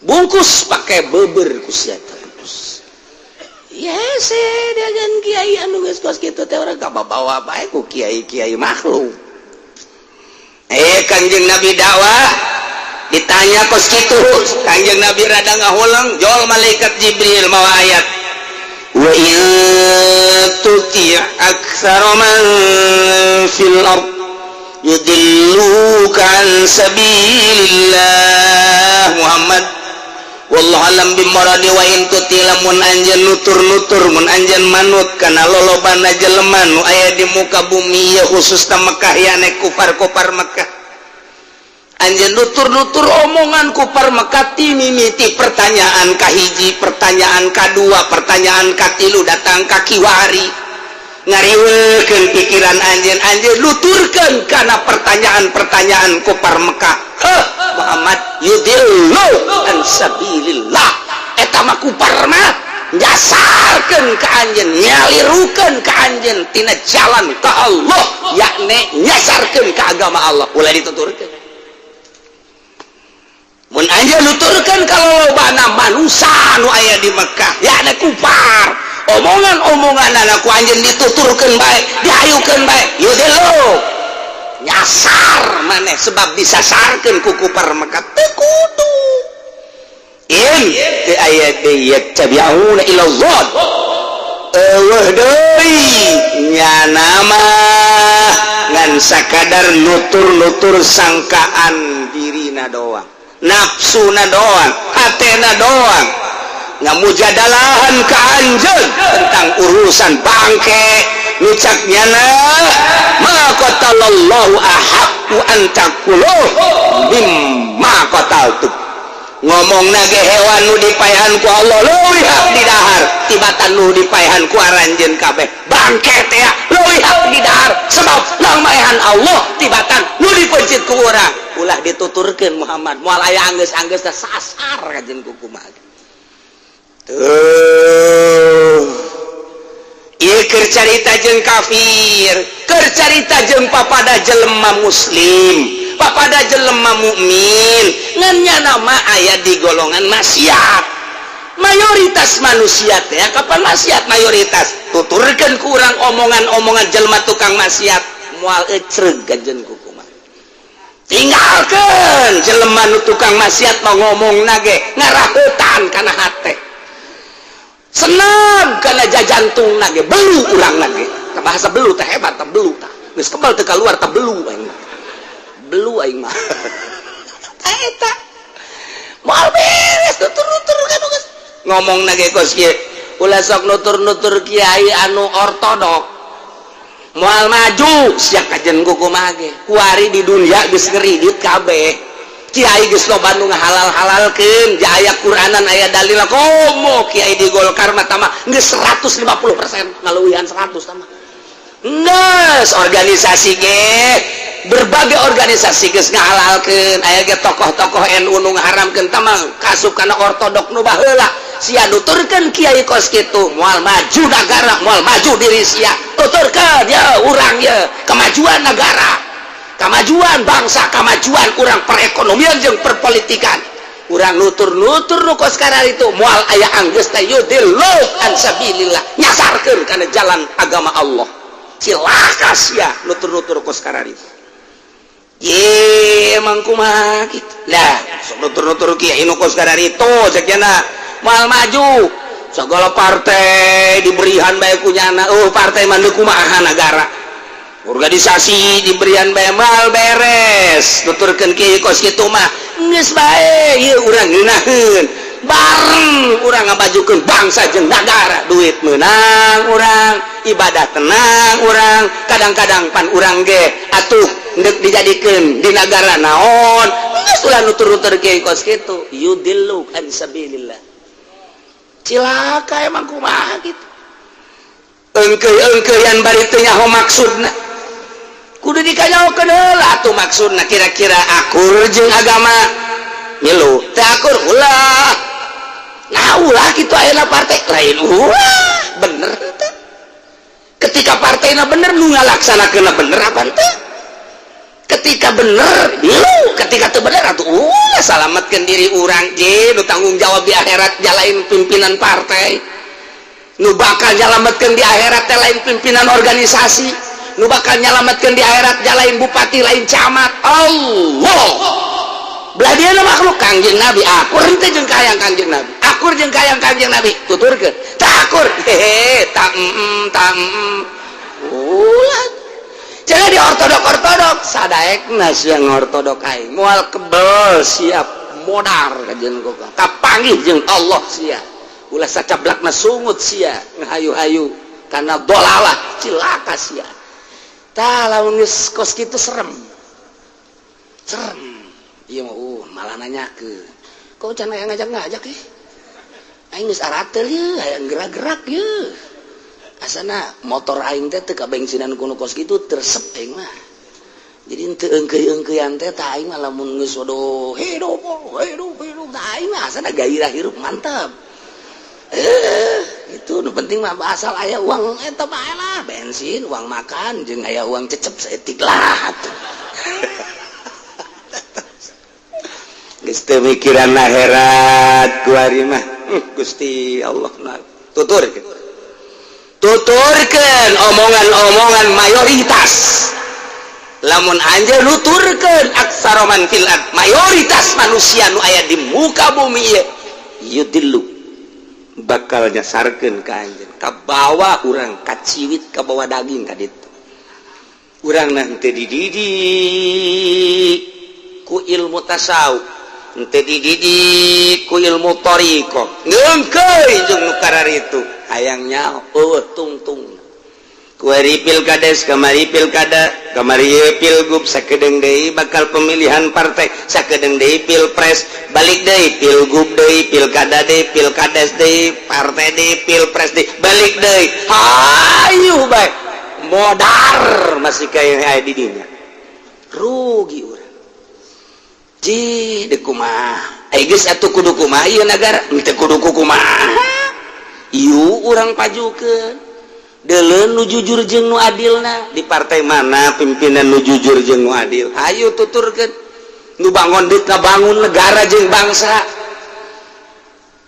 bungkus pakai beber ku sia terus. Yes, dengan kiai anu geus kos kitu teh urang kabawa bae ku kiai-kiai makhluk. Kanjeng Nabi dakwah ditanya kos kitu, Kanjeng Nabi rada ngahuleng, jol malaikat Jibril mawa ayat, wa in tuti' aktsara man fil ard yudilluka an sabilillah. Muhammad, wallahu alam bimuradi. Wa in tuti, lamun anjeun nutur-nutur, mun anjeun manut kana lolobana jelema nu aya di muka bumi ya, khususna Mekah ya, kufar-kufar Mekah, anjeun nutur-nutur omongan kufar Mekah ti mimiti pertanyaan kahiji, pertanyaan kadua, pertanyaan katilu, datang ka kiwari ngariweukeun pikiran anjeun, anjeun nuturkeun kana pertanyaan-pertanyaan kufar Mekah, heh Muhammad, yudillu an sabilillah, eta mah kufar mah nyasarkeun ka anjeun, nyalirukeun ka anjeun tina jalan ka Allah, yakni nyasarkeun ka agama Allah. Ulah dituturkeun. Mun anjeun nuturkeun ka lolobana manusia nu aya di Mekah, yakni kufar, omongan-omongan ku anjeun dituturkeun bae, dihayukeun bae, yudillu, nyasar maneh, sebab disasarkeun ku kufar Mekah. Teu kudu in teu aya deui, yattabi'una illa dzan, eueuh deui nyana mah ngan sakadar nutur-nutur sangkaan dirina doang, nafsuna doang, hatena doang, ngamujadalahan ka anjeun tentang urusan bangke. Nu cak nyana ma qatalallahu ahaq. Ahaqqu an ta'kuluh mimma qataltu. Ngomong nage hewan nu dipaehan ku Allah leuwih hak didahar tibatan nu dipaehan ku aranjeun kabeh. Bangke teh leuwih hak didahar sebab nang maehan Allah tibatan nu dipeuncit ku urang. Ulah dituturkeun, Muhammad, moal aya anggeus-anggeus teh. Sasar kajen ku kumaha tuh. Ieu keur carita jeung kafir, keur carita jeung papada jelema muslim, papada jelema mukmin, ngan nyana mah aya di golongan maksiat. Mayoritas manusia teh kapan maksiat mayoritas. Tuturkeun ku urang omongan-omongan jelema tukang maksiat, moal ecreg kajen ku kumaha. Tinggalkeun jelema nu tukang maksiat mau ngomong nage ngarahutan kana hate, senang kana jajantung nage, belu urang nage. Bahasa belu teh hebat teh, belu tah geus kebal teu keluar teh, belu aing mah, belu aing mah. Eta moal beres nutur-nutur kan geus ngomong nage kos kieu. Ulah sok nutur-nutur kiai anu ortodok, moal maju sia kajen ku kumaha ge. Kuari di dunia geus ngeridit kabeh, kiai geus loba nu ngahalal-halalkeun, ja aya Quranan, aya dalil. Komo kiai di Golkar mah tama geus 150%, ngaluwihan 100 tama. Geus organisasi ge, berbagai organisasi geus ngahalalkeun. Aya ge tokoh-tokoh NU nu ngaharamkeun, tama kasup kana ortodok nu baheula. Sia nuturkeun kiai kos kitu, moal maju negara, moal maju diri sia. Tuturkeun ya urang ya kemajuan negara, kemajuan bangsa, kemajuan urang perekonomian jeung perpolitikan. Urang nutur-nutur nu kos itu, moal aya anggeus teh. Yudillu an sabilillah, nyasarkeun kana jalan agama Allah. Cilaka sia nutur-nutur kos itu. Ye, emang kumaha gitu lah, sok nutur-nutur kiai nu kos itu cek nya moal maju. Segala partai diberian bae ku nyana. Oh, partai mah kumaha negara, organisasi diberian bae, moal beres nuturkeun kiai kos kitu mah. Geus bae ieu urang ngeunaheun bareng, urang ngamajukeun bangsa jeung negara. Duit menang urang, ibadah tenang urang. Kadang-kadang pan urang ge atuh ndek dijadikeun di negara naon. Geus ulah nutur-nutur kiai kos kitu, yudillu an sabilillah. Cilaka, emang kumaha gitu. Engkeuy-engkeuyan bari teu nyaho maksudna. Kudu dikanyahokeun heula atuh maksudna, kira-kira akur jeung agama milu, teu akur ulah. Nah, ulah kitu. Ayeuna partai lain ulah bener teh. Ketika partainya bener, nu ngalaksanakeunna bener apa teh? Ketika bener milu, ketika teu bener atuh ulah. Salametkeun diri urang ge nu tanggung jawab di akhirat jalain pimpinan partai. Nu bakal nyalametkeun di akhirat teh lain pimpinan organisasi, nu bakal nyalametkeun di akhirat jalain bupati, lain camat, Allah. Belah dia makhluk Kangjeng Nabi. Akur teh jeung kahayang Kangjeng Nabi? Akur jeung kahayang Kangjeng Nabi, tuturkeun. Tak akur, hehe, tak tak ulah. Jangan di ortodok ortodok sadaekna sia ortodok aing moal kebel. Siap modar kajen kok kapanggih jeung Allah sia. Ulah sacablakna sungut sia ngahayu-hayu karena dolalah. Cilaka sia. Tah, lamun geus kos kitu serem serem. Iya mah malah nanya ke kok can aya ngajak-ngajak ih. Aing geus aratel ye, hayang gerak-gerak ye. Asana motor aing teh teu kabensinan kuno kos kitu, tersep aing mah. Jadi teu eungkeuy-eungkeuyan teh. Tah, aing mah lamun geus waduh hidup hidup hidup, tah aing mah asana gairah hirup mantap. Itu nu penting mah asal aya uang eta bae lah, bensin, uang makan, jeung aya uang cecep saeutik lah atuh. Geus teu mikiran akhirat kuari mah. Gusti Allah nah. Tuturkeun, tuturkeun omongan-omongan mayoritas. Lamun anjeun nuturkeun aksara man fil ard, mayoritas manusia nu aya di muka bumi ieu, yudillu, bakal nyasarkeun ka anjeun. Ka bawah urang kaciwit, ka bawah daging ka ditu urang. Nanti dididik ku ilmu tasawuf, henteu dididik ku ilmu thoriqoh, ngeungkeuy jeung nu kararitu hayang nyaho, eueuh tungtung. Kuari pilkades, kamari pilkada, kamari pilgub, sakedeung deui bakal pemilihan partai, sakedeung deui pilpres, balik deui pilgub deui, pilkada deui, pilkades deui, partai deui, pilpres deui, balik deui. Hayu bae modar masih kaya aya di dinya. Rugi urang. Ji deuk kumaha? Ai geus atuh kudu kumaha ieu nagara? Henteu kudu kumaha. Ieu urang pajukeun. Delen nu jujur jeung nu adilna di partai mana, pimpinan nu jujur jeung nu adil, ayo tuturkeun. Nu bangun deuk ngabangun negara jeung bangsa,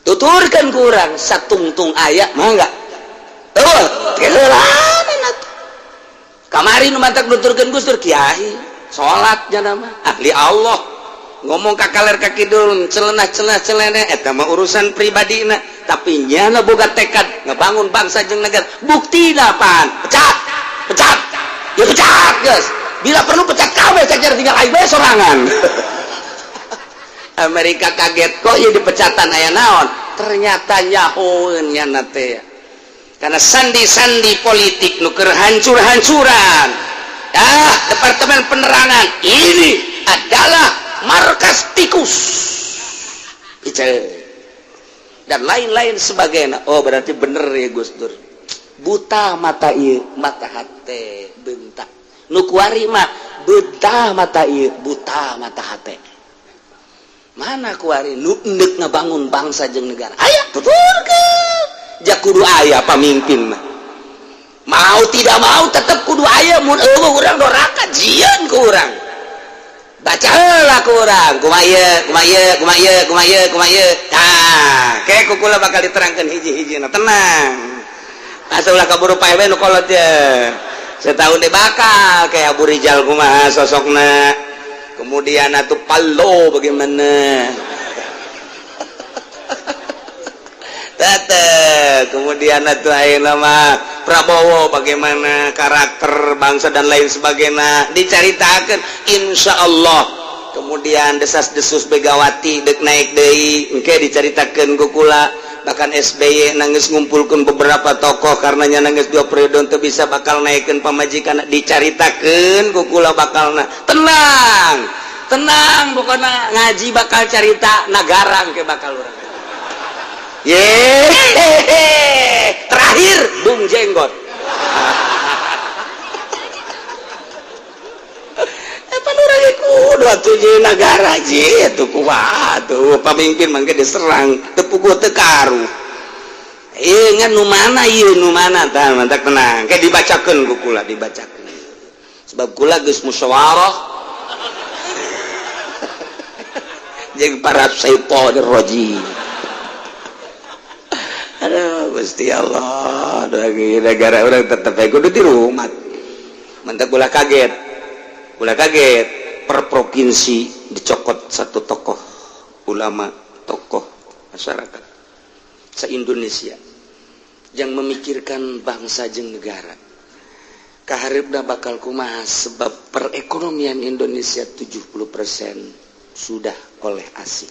tuturkeun ku urang. Satungtung aya mah enggak? Oh, keheulaanan atuh. Kamari nu mantak nuturkeun Gus Dur kiai salat nya mah ahli Allah, ngomong ka kaler ka kidul, celenah celenah celene, eta mah urusan pribadina, tapi nyana boga tekad ngebangun bangsa jeung negara. Bukti apaan? Pecat, pecat ya, pecat guys, bila perlu pecat kabeh, cek tinggal aing bae sorangan. Amerika kaget, kok ya dipecatan, aya naon? Ternyata nyahoeun nyana teh karena sandi-sandi politik nu keur hancur-hancuran. Ah, departemen penerangan ini adalah markas tikus dan lain-lain sebagainya. Oh, berarti bener ya Gus Dur buta mata ieu, mata hate bentak. Nu kuari mah buta mata ieu, buta mata hate. Mana kuari nu endek ngabangun bangsa jeung negara? Aya, tuturkeun. Ja kudu aya pamimpin mah, mau tidak mau tetep kudu aya. Mun euweuh, urang doraka, jieun ku urang. Baca heula ku urang, kumaha ieu, kumaha ieu, kumaha ieu, kumaha ieu, kumaha ieu. Tah, kayak ku kula bakal diterangkeun hiji-hiji. Tenang, asa ulah kaburu pae nu kolot ya. Setahun deh bakal kayak Abu Rizal kumaha sosokna, kemudian atuh Palo bagaimana. Tete, kemudian atuh ayeuna mah Prabowo bagaimana karakter bangsa dan lain sebagainya dicaritakeun, insya Allah. Kemudian desas-desus Megawati dek naik deui, engke dicaritakeun ku kula. Bahkan SBY nangis ngumpulkan beberapa tokoh karena nangis dua periode untuk bisa bakal naikkan pamajikan, dicaritakeun ku kula bakalna. Tenang, tenang, pokoknya ngaji bakal carita nagara engke bakal urang. Ye, terakhir Bung Jenggot. Pan urang kudu atuh jeung nagara ji atuh kumaha tuh pamimpin mangke diserang teu puguh teu karuh. Ieu ngan nu mana ieu, nu mana tah mantak. Tenang, kayak dibacakeun ku kula, dibacakeun sebab kula geus musyawarah jeung para syaitonir rajim. Aduh Gusti Allah, lagi negara orang tetep aja kudu di rumah. Mantak ulah kaget, ulah kaget. Per provinsi dicokot satu tokoh ulama, tokoh masyarakat se-Indonesia yang memikirkan bangsa jeung negara kaharepna bakal kumaha, sebab perekonomian Indonesia 70% sudah oleh asing.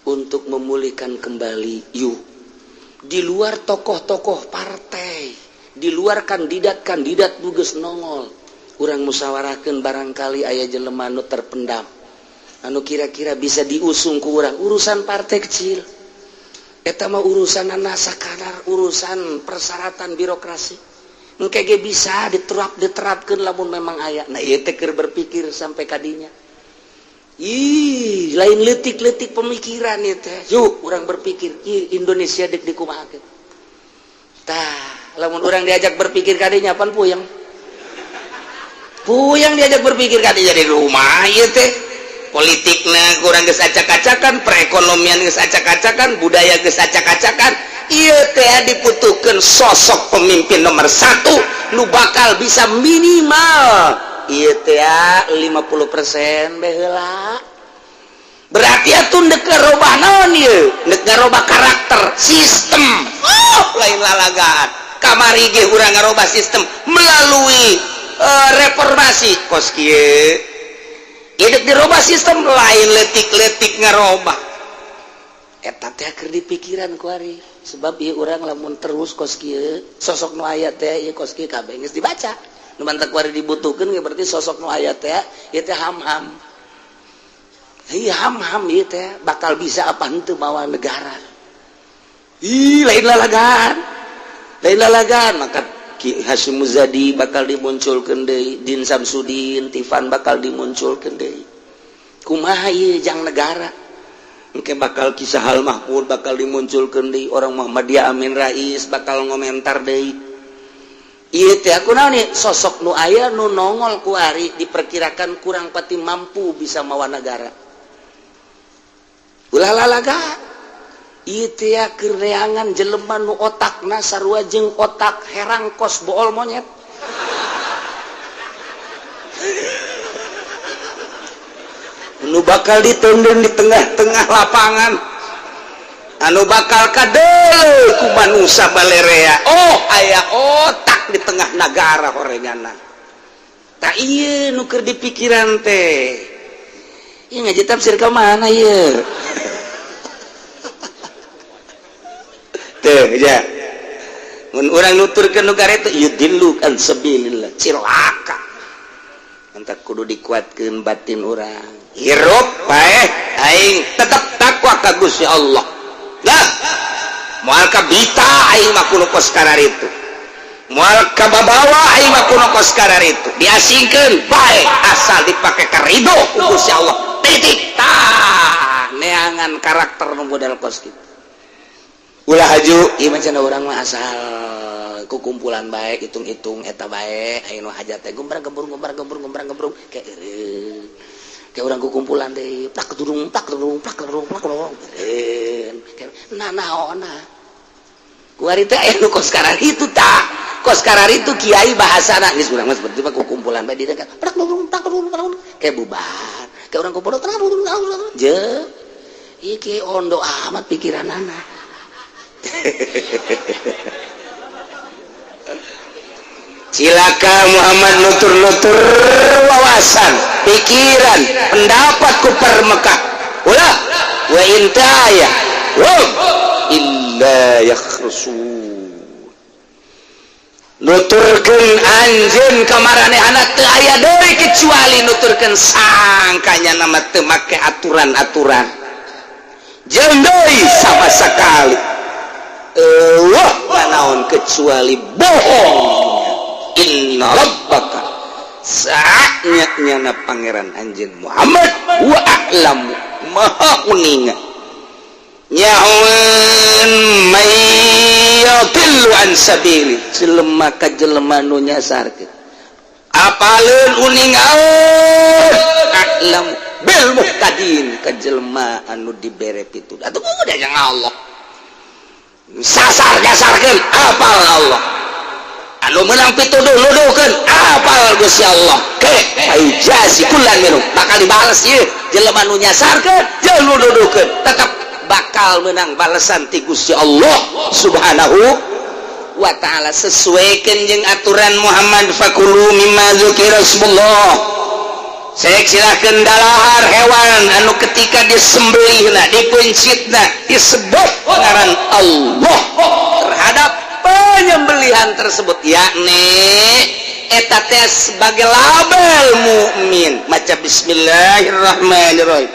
Untuk memulihkan kembali, yuk, di luar tokoh-tokoh partai, di luar kandidat-kandidat nu geus nongol, urang musyawarahkeun barangkali aya jelema nu terpendam anu kira-kira bisa diusung ku urang. Urusan partai kecil, eta mah urusan sakadar urusan persyaratan birokrasi, engke ge bisa diterapkan lamun memang aya. Nah, ieu teh keur berpikir sampai kadinya. Ih, lain letik-letik pemikiran ieu teh. Yuk, urang berpikir, ih, Indonesia dek dikumahakeun. Tah, lamun urang diajak berpikir kadinya pan puyeng. Puyeng diajak berpikir kadinya di rumah ieu teh. Politikna kurang geus acak-acakan, perekonomian geus acak-acakan, budaya geus acak-acakan. Ieu teh dibutuhkeun sosok pemimpin nomor satu nu bakal bisa minimal ieu teh 50% bae heula. Berarti atuh ndek ngarobah naon ieu? Ndek ngarobah karakter, sistem. Oh, lain lalagaan. Kamari ge urang ngarobah sistem melalui reformasi kos kieu. Hidup dirubah sistem, lain letik-letik ngarobah. Eta teh keur dipikiran kuari, sebab ieu urang lamun terus kos kieu, sosok nu aya teh ieu kos kieu kabeh geus dibaca. Nu mantak kuari dibutuhkeun ge berarti sosok nu aya teh ieu teh ham-ham. Ieu ham-ham ieu teh bakal bisa apa henteu mawa negara. Ih, lain lalagan. Lain lalagan, maka Ki Hasyim Muzadi bakal dimunculkeun deui, Din Samsudin, Tifan bakal dimunculkeun deui. Kumaha ieu jang negara? Engke bakal kisah hal Mahmud bakal dimunculkeun deui, orang Muhammadiyah Amin Rais bakal ngomentar deui. Ieu teh aku naon nih, sosok nu aya nu nongol kuari diperkirakan kurang pati mampu bisa mawa negara. Ulah lalaga. Ieu teh keur neangan jelema nu otakna sarua jeung otak herang kos bool monyet. Nu bakal ditendun di tengah-tengah lapangan, anu bakal kadeuleu ku manusa balerea. Oh, aya otak di tengah nagara horenganna. Tak ieu nu keur dipikiran teh. Ieu ngaji tafsir ka mana ieu? Teh ja. Mun urang nuturkeun nu garetu yudillu an sabilillah, cilaka. Entak kudu dikuatkeun batin urang. Hirup bae aing tetep takwa ka Gusti Allah. Nah, moal kabita aing mah kudu kos kararitu. Moal kababawa aing mah kudu kos kararitu. Diasingkeun bae asal dipake ka ridho ku Gusti Allah. Titik. Tah, neangan karakter nu model kos kitu. Ulah haju ieu mah cenah urang mah asal kukumpulan bae, hitung-hitung eta bae aya nu hajat teh gombrang gembrung gombrang gembrung gombrang gembrung kayak eureun. Kayak orang kukumpulan deh, plak durung plak durung plak durung plak durung nah naona kuari teh aya nu kos kararitu tah. Kos kararitu kiai bahasana geus urang mah seperti mah kukumpulan bae di kan plak durung plak durung plak durung kayak bubar kayak orang kumpulan je ieu kiai ondo amat pikiranana. Cilaka Muhammad nutur-nutur wawasan, pikiran, pendapat ku Mekah. Ulah wa intaya hum illa yakhrusun. Nuturkeun anjeun ka maranehana teu aya deui kecuali nuturkeun sangkanya nama teu make aturan-aturan. Jeung deui sama sekali eueuh naon kecuali bohong. Inna rabbaka saatnya nyana pangeran anjeun Muhammad wa a'lamu maha uninga nyahoeun may yadillu an sabili jelema ka jelema nu nyasarkeun apaleun uninga a'lamu bil muhtadin ka jelema anu dibere pituduh atuh udah yang Allah sasar nyasarkeun apal Allah anu menang pituduh nuduhkeun apal Gusti Allah ke fayujazi kullan minum bakal dibales ieu jelema nu nyasarkeun jeung nu nuduhkeun tetep bakal menang balesan ti Gusti Allah Subhanahu wa ta'ala. Sesuaikan jeung aturan Muhammad fakulu mimma dzukira ismullah. Sek silahkeun dalahar hewan anu ketika disembelihna dipencitna disebut ngaran Allah terhadap penyembelihan tersebut, yakni eta teh sebagai label mukmin maca bismillahirrahmanirrahim.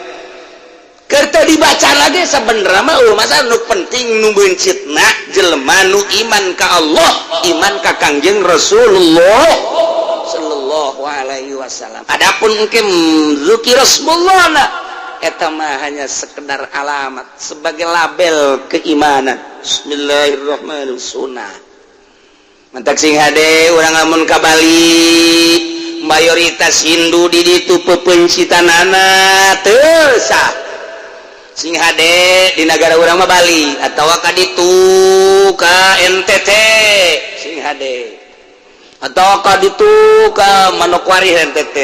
Kerta dibaca lagi sebenarnya mah masa nu penting nu bencitna jelema nu iman ka Allah, iman ka Kangjeng Rasulullah sallallahu alaihi wasallam. Adapun mungkin zikir Rasulullah eta mah hanya sekedar alamat sebagai label keimanan. Bismillahirrahmanirrahim sunnah. Mantak sing hade urang lamun ka Bali mayoritas Hindu di ditu pepencitanana teu sah. Sing hade di negara urang mah Bali atawa ka ditu ka NTT sing hade atau ka ditu ka Manokwari NTT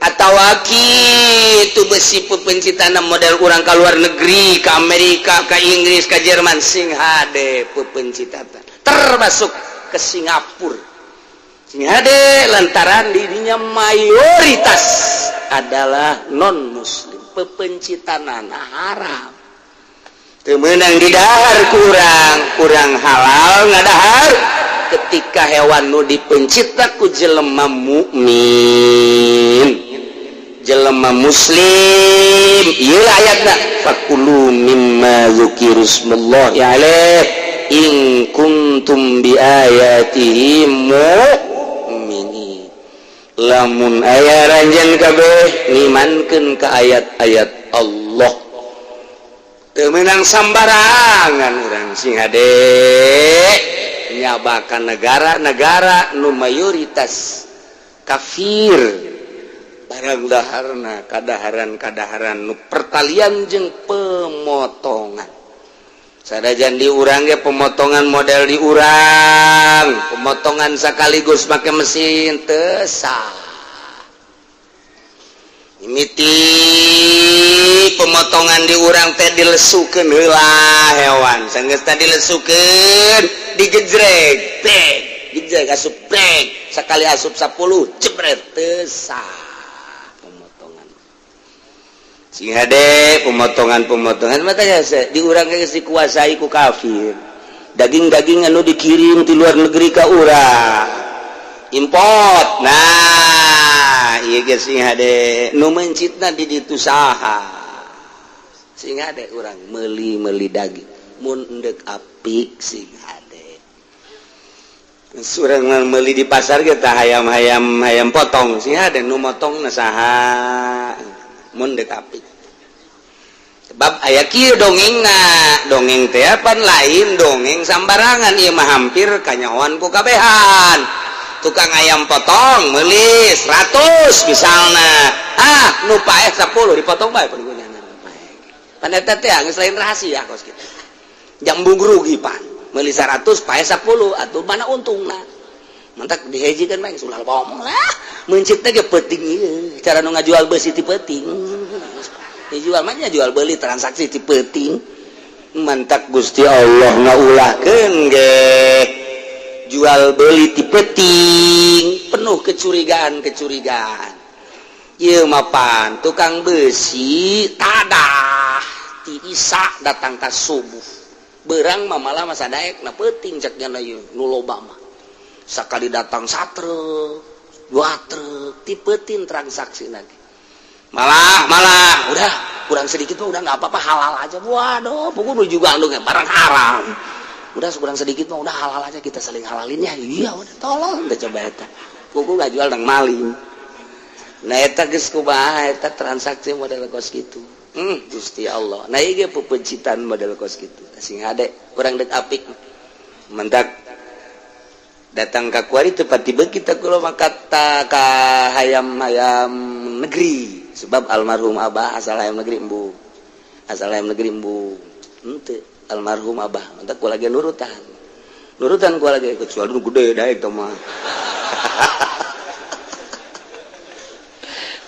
atawa kitu besi pepencitana model urang ka luar negeri, ke Amerika, ke Inggris, ke Jerman sing hade pepencitana termasuk ke Singapura sing hade lantaran dirinya mayoritas adalah non muslim pepencitanana haram. Teu meunang didahar kurang kurang halal ngadahar ketika hewan nu dipencita ku jelema mukmin, jelema muslim. Ieu ayatna, fakulu mimma dzukirasmullahi alaihi in kuntum bi ayatihi mu'minin. Lamun aya ranjeun kabeh ngimankeun ka ayat-ayat Allah, teu meunang sambarangan urang. Sing hade, nyabakan negara-negara nu mayoritas kafir, barang daharna kadaharan-kadaharan nu pertalian jeung pemotongan. Sadajan di urang ge pemotongan model di urang, pemotongan sekaligus make mesin teu sah. Mimiti pemotongan di urang teh dilesukeun heula hewan. Sanggeus tadi dilesukeun, digejrek, brek, gejrek, asup, brek, sekali asup 10, jebret, teu sah pemotongan. Sing hade, pemotongan-pemotongan mata di urang geus dikuasai ku kafir. Daging-daging anu dikirim di luar negeri ka urang, import. Nah, ieu ge sing hade, nu mencitna di ditu saha? Sing hade, urang meuli-meuli daging mun endek apik, sing hade. Urang meuli di pasar kita hayam-hayam, hayam potong, sing hade, nu motong na saha mun dek apik? Sebab aya kieu dongengna, dongeng teh pan lain dongeng sambarangan, ieu mah hampir kanyahoan ku kabehan. Tukang ayam potong meuli 100 misalna, ah, nu paeh 10 dipotong bae. Pan pan eta teh geus lain rahasia kos kitu, jambung rugi. Pan meuli 100 paeh 10, atuh mana untungna? Mantak dihejikan mah ulah ngomong lah. Meuncit teh ge peuting ieu, cara nu ngajual beusi ti peuting, dijual mah nya jual beli transaksi ti peuting. Mantak Gusti Allah ngaulahkeun ge jual beli ti peuting penuh kecurigaan kecurigaan. Ieu mapan tukang besi tadah ti Isa datang ka subuh, berang mah malah masa daek na peuting cek nya ieu nu loba mah. Sakali datang satruk dua truk ti peuting transaksi lagi, malah malah udah kurang sedikit mah udah nggak apa-apa, halal aja. Waduh, pokoknya juga anu barang haram, udah kurang sedikit mah udah halal aja, kita saling halalin ya. Iya, udah tolong udah coba eta kuku nggak jual nang maling. Nah, eta geus kumaha eta transaksi model kos kitu? Gusti Allah. Nah, ieu ge pepencitan model kos kitu. Sing hade, kurang dek apik. Mentak datang ka kuari teu pati beuki kita kula mah kata ka hayam-hayam negeri, sebab almarhum abah asal hayam negeri embung, asal hayam negeri embung henteu almarhum abah. Mentak kula lagi nurutan nurutan kula lagi, kecuali nu gede daek teh mah.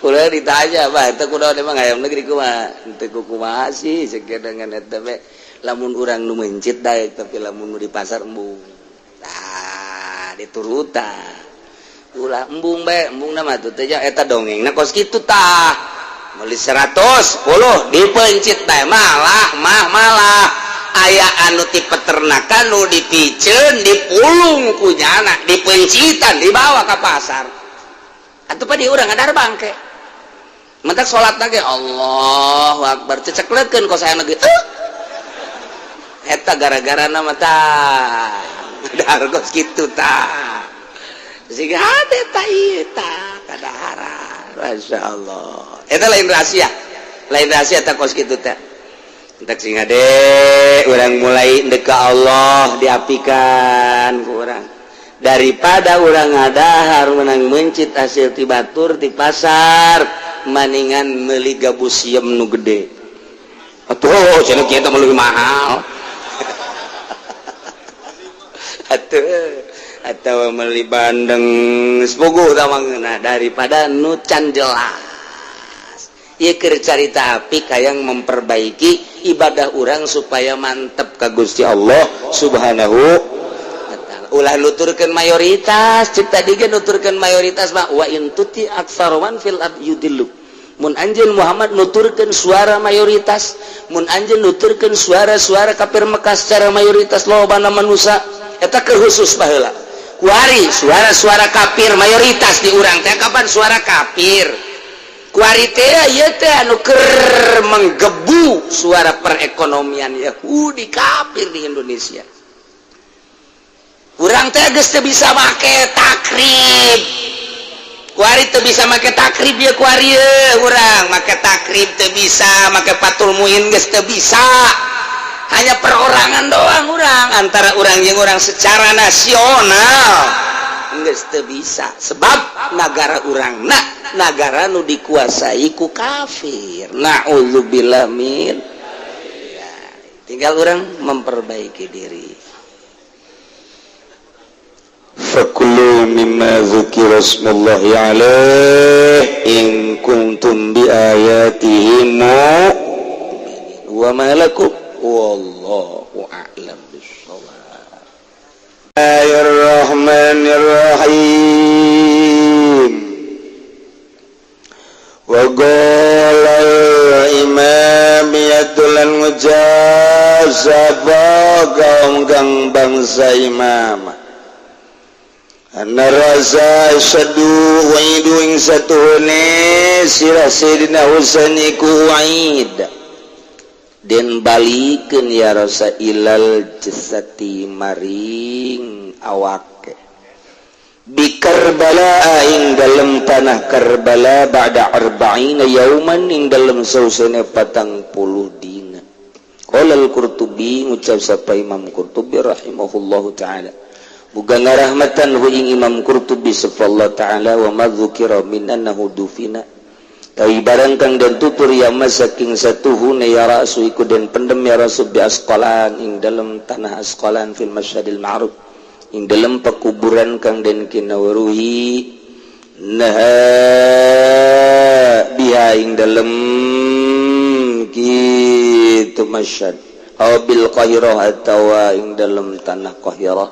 Kula ditanya, "Bah, eta kunaon emang hayam negeri kumaha?" Henteu kumaha sih sekian dengan eta we, lamun urang nu mencit daek, tapi lamun nu di pasar embung. Tah, diturutan ulah embung bae, embung mah tuh teh eta dongengna kos kitu. Tah, meuli 110 dipencit bae, malah mah malah aya anu ti peternakan nu dipiceun, dipulung ku nyana, dipencitan, dibawa ke pasar. Atuh pa di urang ngadar bangke. Mentak salat lagi, Allahu Akbar, ceceklekeun kos aya negeri. Eta gara-gara nama tah dahar kos kitu tah. Sehingga ada tah ieu tah kadaharan. Masya Allah, eta lain rahasia, lain rahasia tah kos kitu teh. Entak sing hade, urang mulai ndek ka Allah, diapikan ku urang daripada urang ngadahar menang mencit hasil ti batur di pasar, maningan meuli gabus siem nu gede. Atuh cenah kieu mah leuwih mahal atuh, atau meuli bandeng sepuguh tah daripada nu can jelas. Ieu keur carita apik hayang memperbaiki ibadah urang supaya mantep ka Gusti Allah Subhanahu wa ta'ala. Ulah nuturkeun mayoritas, cek tadi ge nuturkeun mayoritas mah wa in tuti' aktsara man fil ard yudillu. Mun anjeun Muhammad nuturkeun suara mayoritas, mun anjeun nuturkeun suara-suara kafir Mekah secara mayoritas, lobana manusia eta keur khusus baheula. Kuari suara-suara kafir mayoritas di urang teh, kapan suara kafir kuari teh ieu teh anu keur menggebu suara perekonomian Yahudi kafir di Indonesia. Urang teh geus teu bisa make takrib kuari, teu bisa make takrib ya kuari. Urang make takrib teu bisa, make Fathul Muin geus teu bisa, hanya perorangan doang urang, antara urang yang orang secara nasional geus teu bisa, sebab negara urang nah negara nu dikuasai ku kafir, naudzubillah min ya. Tinggal urang memperbaiki diri. فكلوا مما ذكر اسم الله عليه إن كنتم بآياته مؤمنين وما لكم، والله أعلم بالصواب. الله الرحمن الرحيم. وقال الإمامية lan ngucap sapa kaum kang bangsa imam anna ra'sa asyaddu wa'idu ing satuhune sirah Sayyidina Husain iku wa'id den balikeun ya rasa ilal jasadi maring awake bi Karbala ing dalem tanah Karbala ba'da arba'ina yauman ing dalem sausene 40 dina. Qala al-Qurtubi, ngucap sapa Imam Qurtubi rahimahullahu taala, muga ngarahmatan hu ing Imam Qurtubi sapa Allah taala, wa ma dzukira min annahu dufina tawi barang kang den tutur ya masaking satuhune ya rasu iku den pendem ya rasu bi Asqalan ing dalem tanah Asqalan fil masyhadil ma'ruf ing dalem pekuburan kang den kinawruhi nah biha ing dalem kitu masyhad aw bil Qahirah atawa ing dalem tanah Qahirah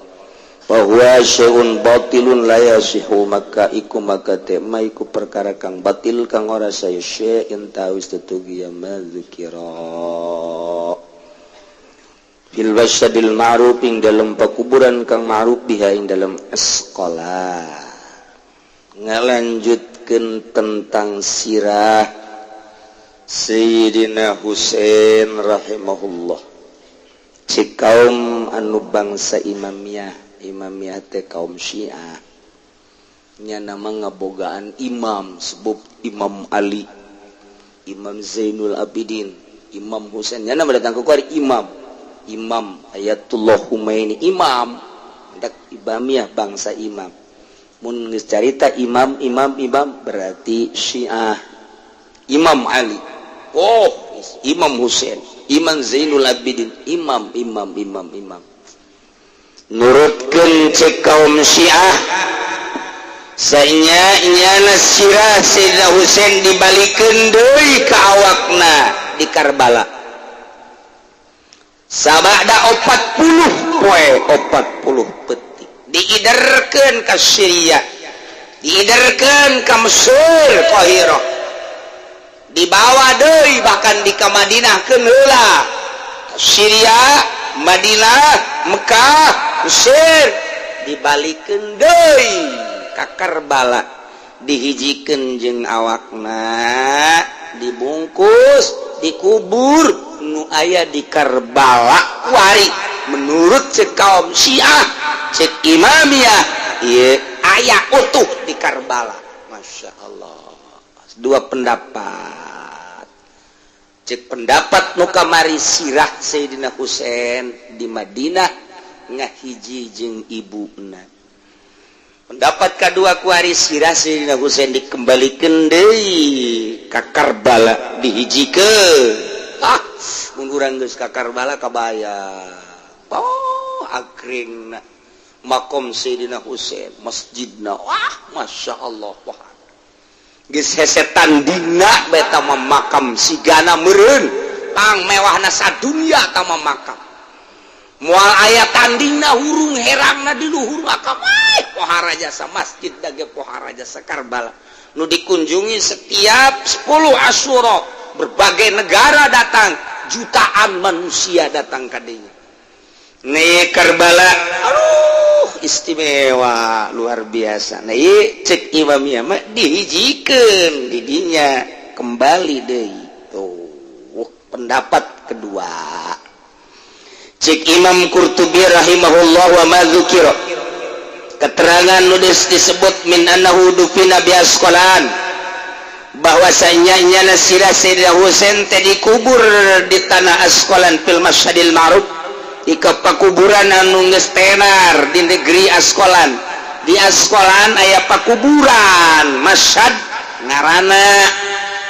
bahwa syai'un batilun la yasihu, maka iku maka tema iku perkara kang batil kang ora saya syai'in tawis tetugi ya ma dzukira fil masyhadil ma'ruf ing dalem pakuburan kang ma'ruf biha ing dalem Asqalan. Ngalanjutkeun tentang sirah Sayyidina Husain rahimahullah. Cik kaum anu bangsa Imamiyah, Imamiyah teh kaum Syiah nya, nama ngabogaan imam, sebab Imam Ali, Imam Zainul Abidin, Imam Husain, nya nama datang ke kuari imam, Imam Ayatullah Humaini, imam hendak Imamiyah bangsa imam. Mun geus carita imam, imam, imam, berarti Syiah. Imam Ali, oh, Imam Husain, Imam Zainul Abidin, imam, imam, imam, imam. Nurutkeun cek kaum Syiah sanya nyana sirah Sayyidina Husain dibalikeun deui ka awakna di Karbala sabada 40 poe 40 peuting, diiderkeun ka Syria, diiderkeun ka Mesir, Qahirah, dibawa deui bahkan di ka Madinah keun heula. Syria, Madinah, Mekah, Mesir, dibalikeun deui ka Karbala, dihijikeun jeung awakna, dibungkus, dikubur nu aya di Karbala kuari. Menurut cek kaum Syiah, cek Imamiyah, ieu aya utuh di Karbala. Masya Allah, dua pendapat. Cek pendapat nu kamari, sirah Sayyidina Husain di Madinah ngahiji jeung ibuna. Pendapat kedua kuari, sirah Sayyidina Husain dikembalikan deui ka Karbala, dihijikeun. Ah, mun urang geus ka Karbala kabaya, oh, akringna makom Sayyidina Husain, masjidna, wah, Masya Allah, wah, geus hese tandingna beta mah. Makam sigana meureun pang mewahna sadunya tama makam, moal aya tandingna, hurung herangna di luhur makam. Ai pohara jasa masjid dage, pohara jasa Karbala. Nu dikunjungi setiap 10 Asyura, berbagai negara datang, jutaan manusia datang ka dinya. Nih Karbala, aduh, istimewa luar biasa. Nah, cek Imamiyah mah dihijikeun didinya kembali deui. Tuh pendapat kedua. Cek Imam Qurtubi rahimahullah, wa ma dzukira, keterangan nu disebut, min annahu dufina bi Asqalan, bahwasanya nyana sirah Sayyidina Husain teh dikubur di tanah Asqalan, fil masyhadil ma'ruf, di pakuburan anu geus tenar di negeri Asqalan. Di Asqalan aya pakuburan Masyhad ngaranna.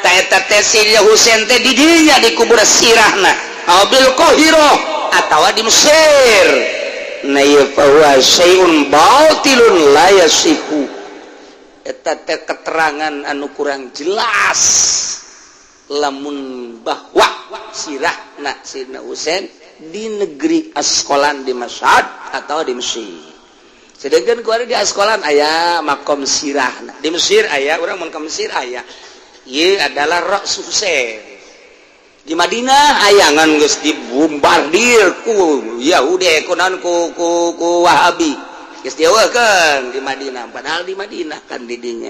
Ta eta teh Sayyidina Husain teh di dinya dikubur sirahna, aw bil Qahirah, atawa di Mesir. Nah, ieu fahuwa syai'un batilun la yasihu. Eta teh keterangan anu kurang jelas lamun bahwa sirahna Sayyidina Husain di negeri Asqalan, di Masyhad atau di Mesir. Sedangkan kuari di Asqalan aya makom sirahna, di Mesir aya, urang mun ke Mesir aya, ieu adalah Ra's Husain. Di Madinah ayangan geus dibombardir ku Yahudi, ku naon, ku Wahabi, geus dieuweuhkeun di Madinah, padahal di Madinah kan di dinya.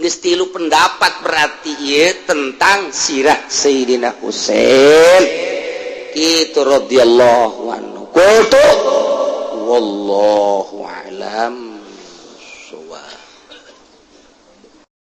Geus tilu pendapat berarti ieu tentang sirah Sayyidina Husain itu radhiyallahu anhu. Qultu wallahu a'lam shawab.